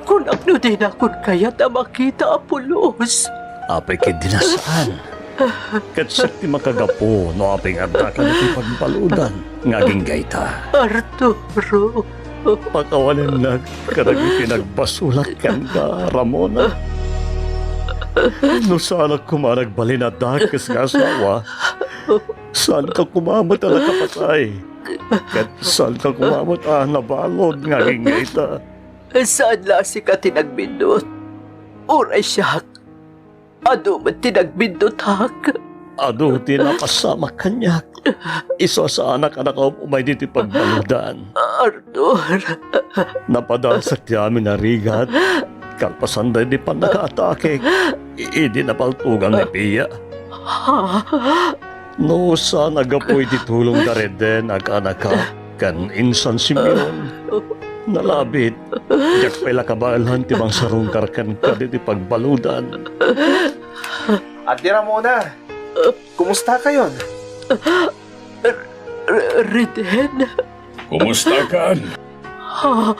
Kunak no dinakon kayat a makita, Apolos. Apay ketdi a saan. Ket siak ti makagapu no apay nga addaka ditoy pagbaludan nga agingga ita. Arturo. Pakawanennak kadagiti nagbasolak kenka, Ramona. No saanak koma a nagbalin a dakes nga asawa, saanka koma met a nakapatay. Ket saanka koma met a nabalud nga agingga ita. Saan la a sika ti nagbiddut. Uray siak. Adu met ti nagbiddutak. Adu ti napasamak kaniak. Isu a saanak a nakaum-umay ditoy pagbaludan. Arthur. Napadasak ti amin a rigat. Kalpasan daydi pannakaatakek, i-, idi napaltugan ni Pia. Ha? No saan a gapu iti tulong da Reden a kaanakak ken insan Simeon, nalabit, diak pay la kabaelan ti mangsarungkar kenka ditoy pagbaludan. Ate Ramona, kumusta kayon? R-, R-, Reden? Kumusta kan? Ah,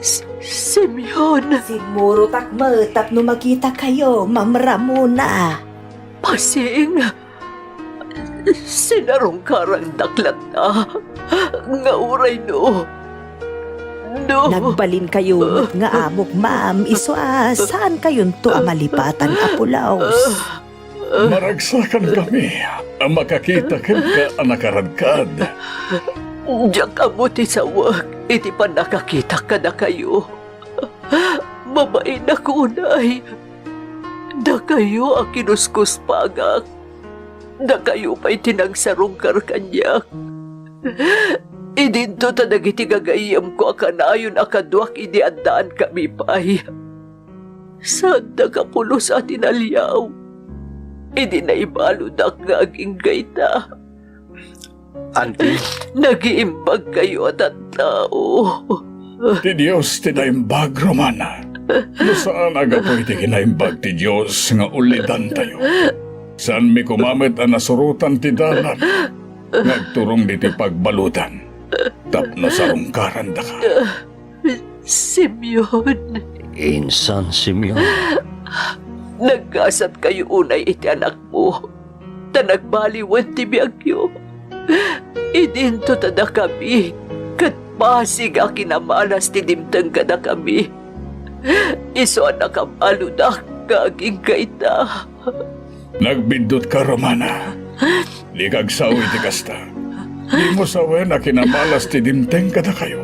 S-, Simeon. Simmurotak met tapno makita kayo, Ma'am Ramona. Pasing, sinarungkarandak latta nga uray no, no. Nagbalin kayo met nga amok, ma'am, isu a saan kayonto a malipatan, Apo Laos. Maragsakan kami a makakita kenka a nakaradkad. Diak ammo ti sawek iti pannakakitak kadakayo. Mabainak unay. Dakayo a kinuskuspagak. Dakayo pay ti nangsarungkar kaniak. Idinto ta dagiti gagayyemko a kanayon a kaduak idi addaan kami pay. Saanda kapulos a tinaliaw idi naibaludak nga agingga ita. Auntie. Nagiimbag kayo a tattao. Ti Dios ti naimbag, Romana. No saan a gapu iti kinaimbag ti Dios nga ulidantayo, saanmi koma met a nasurotan ti dalan nga agturong ditoy pagbaludan tapno sarungkarandaka. Simeon. Insan Simeon. Naggasat kayo unay iti anakmo, ta nagbaliwen ti biagyo. Idinto ta dakami, ket pasig a kinamalas ti dimteng kadakami. Isu a nakabaludak nga agingga ita. Nagbiddutka, Romana. Dika agsaw iti kasta. Dimo sawen a kinamalas ti dimteng kadakayo.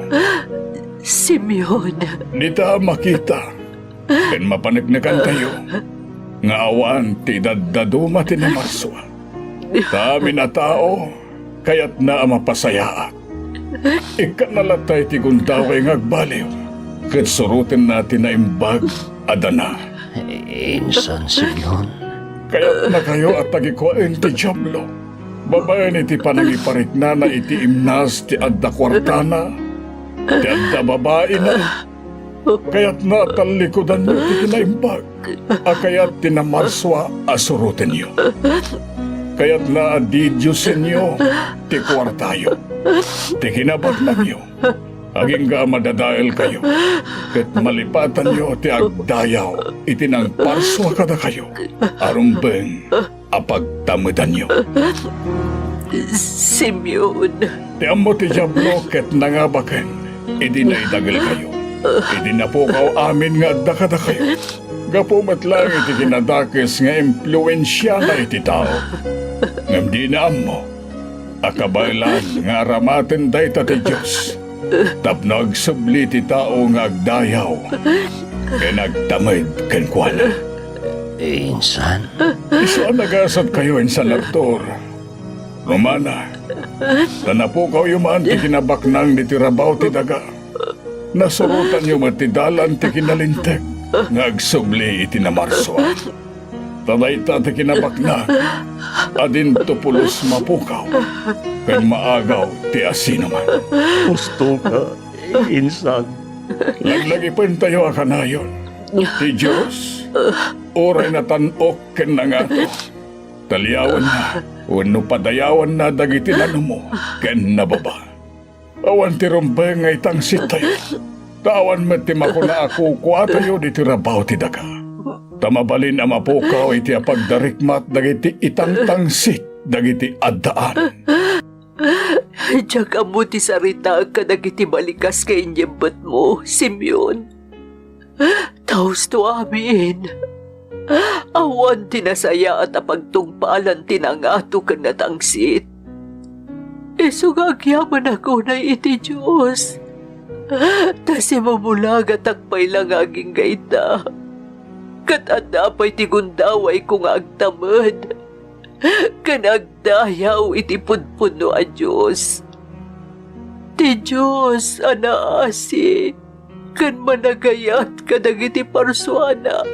Simeon. Dita a makita ken mapaneknekantayo nga awan ti daddaduma ti namarsua. Ta amin a tao, kayatna a mapasayaat. Ikkanna latta iti gundaway nga agbaliw, ket surotenna ti naimbag a dana. Insan Simeon. Kayatnakayo a tagikuaen ti Diablo. Babaen iti panangipariknana iti imnas ti adda kuartana, ti adda babaina, Kayatna a tallikudanyo ti kinaimbag a kayat ti namarsua a surotenyo. Kayatna a didiosenyo ti kuartayo, ti kinabaknangyo, agingga a madadaelkayo, ket malipatanyo ti agdayaw iti nangparsua kadakayo a rumbeng a pagtamedanyo. Simeon. Ti ammo ti Diablo ket nangabaken idi naidagelkayo, idi napukaw amin nga adda kadakayo. Gapu met laeng iti kinadakes nga impluensiana iti tao. Ngem dina ammo a kabaelan nga aramaten dayta ti Dios tapno agsubli ti tao nga agdayaw ken agtamed kenkuana. Insan? Isu a nagasatkayo, insan Arthur. Rumana, ta napukawyo man ti kinabaknang ditoy rabaw ti daga. Nasurotanyo met ti dalan ti kinalinteg nga agsubli iti namarsua. Ta dayta ti kinabaknang a dinto pulos mapukaw ken maagaw ti asinoman. Husto ka, insan. Laglagipentayo a kanayon. Ti Dios, uray natan-ok ken nangato, taliawanna wenno padayawanna dagiti nanumo ken nababa. Awan ti rumbeng nga itangittayo, ta awan met ti makuna a kukuatayo ditoy rabaw ti daga. Ta mabalin a mapukaw iti apagdarikmat dagiti itangtangsit dagiti addaan. Diak ammo ti saritaek kadagiti balikas nga inyembetmo, Simeon. Ta husto amin. Awan ti nasayaat a pagtungpalan ti nangato ken natangsit. Isu nga agyamanak unay iti Dios. Ta simumulagatak pay la nga agingga ita. Ket adda pay ti gundawayko nga agtamed ken agdayaw iti pudpudno a Dios. Ti Dios a naasi ken managayat kadagiti parsuana,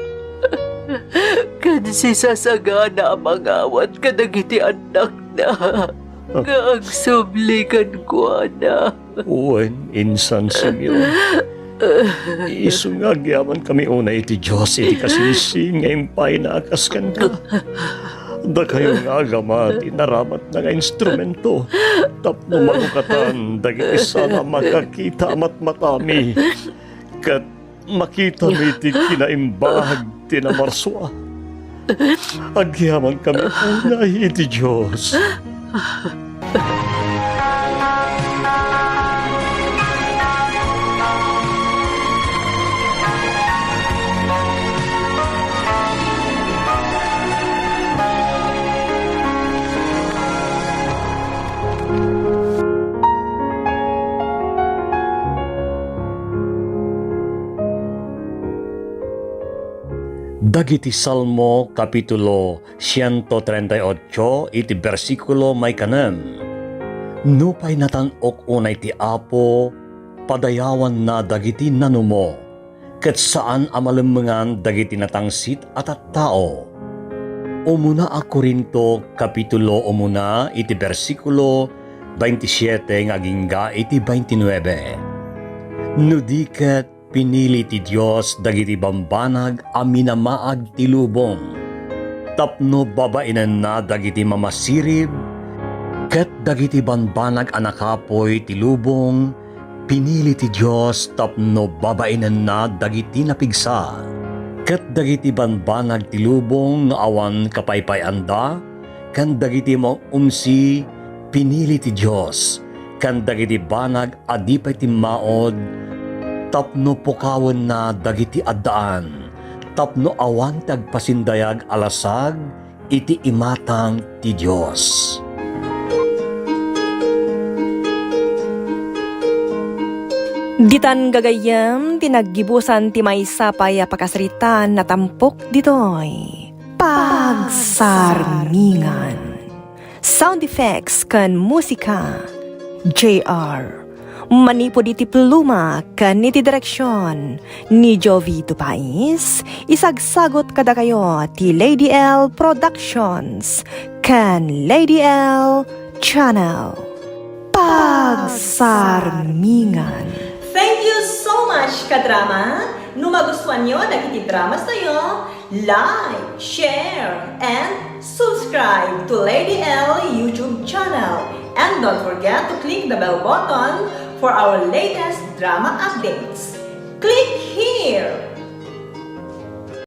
ken sisasagana a mangawat kadagiti annakna nga agsubli kenkuana. Wen, insan Simeon, isu nga agyamankami unay iti Dios iti kasinsin nga impayna a kas kenka. Dakayo nga agama ti naramatna nga instrumento tapno marukatan dagiti saan a makakita a matmatami ket makitami ti kinaimbag ti namarsua. Agyamankami unay iti Dios. Dagiti Salmo, kapitulo siento treinta y ocho, iti bersikulo maikanem. Nupay natan-ok unay ti Apo, padayawanna dagiti nanumo, ket saan a malemmengan dagiti natangsit a tattao. Umuna a Corinto, kapitulo umuna, iti bersikulo veintisiete nga agingga iti veintinuebe. No di ket, pinili ti Dios dagiti bambanag a minamaag ti lubong, tapno babainenna dagiti mamasirib, ket dagiti bambanag a nakapuy ti lubong, pinili ti Dios tapno babainenna dagiti napigsa, ket dagiti bambanag ti lubong nga awan kapaypay-anda, ken dagiti maumsi, pinili ti Dios, ken dagiti banag a di pay timmaud, tapno pukawenna dagiti addaan, tapno awan ti agpasindayag a lasag iti imatang ti Dios. Ditan gagayyem ti naggibusan ti maysa pay a pakasaritaan a tampok ditoy Pagsarmingan. Sound effects ken musika, J R. Manipud iti pluma ken iti direksion ni Jovito Pais, isagsagut kadakayo ti Lady L Productions ken Lady L Channel. Pagsarmingan. Thank you so much. Much, kadrama! No magustuanyo dagiti dramastayo, like, share, and subscribe to Lady L YouTube channel. And don't forget to click the bell button for our latest drama updates. Click here!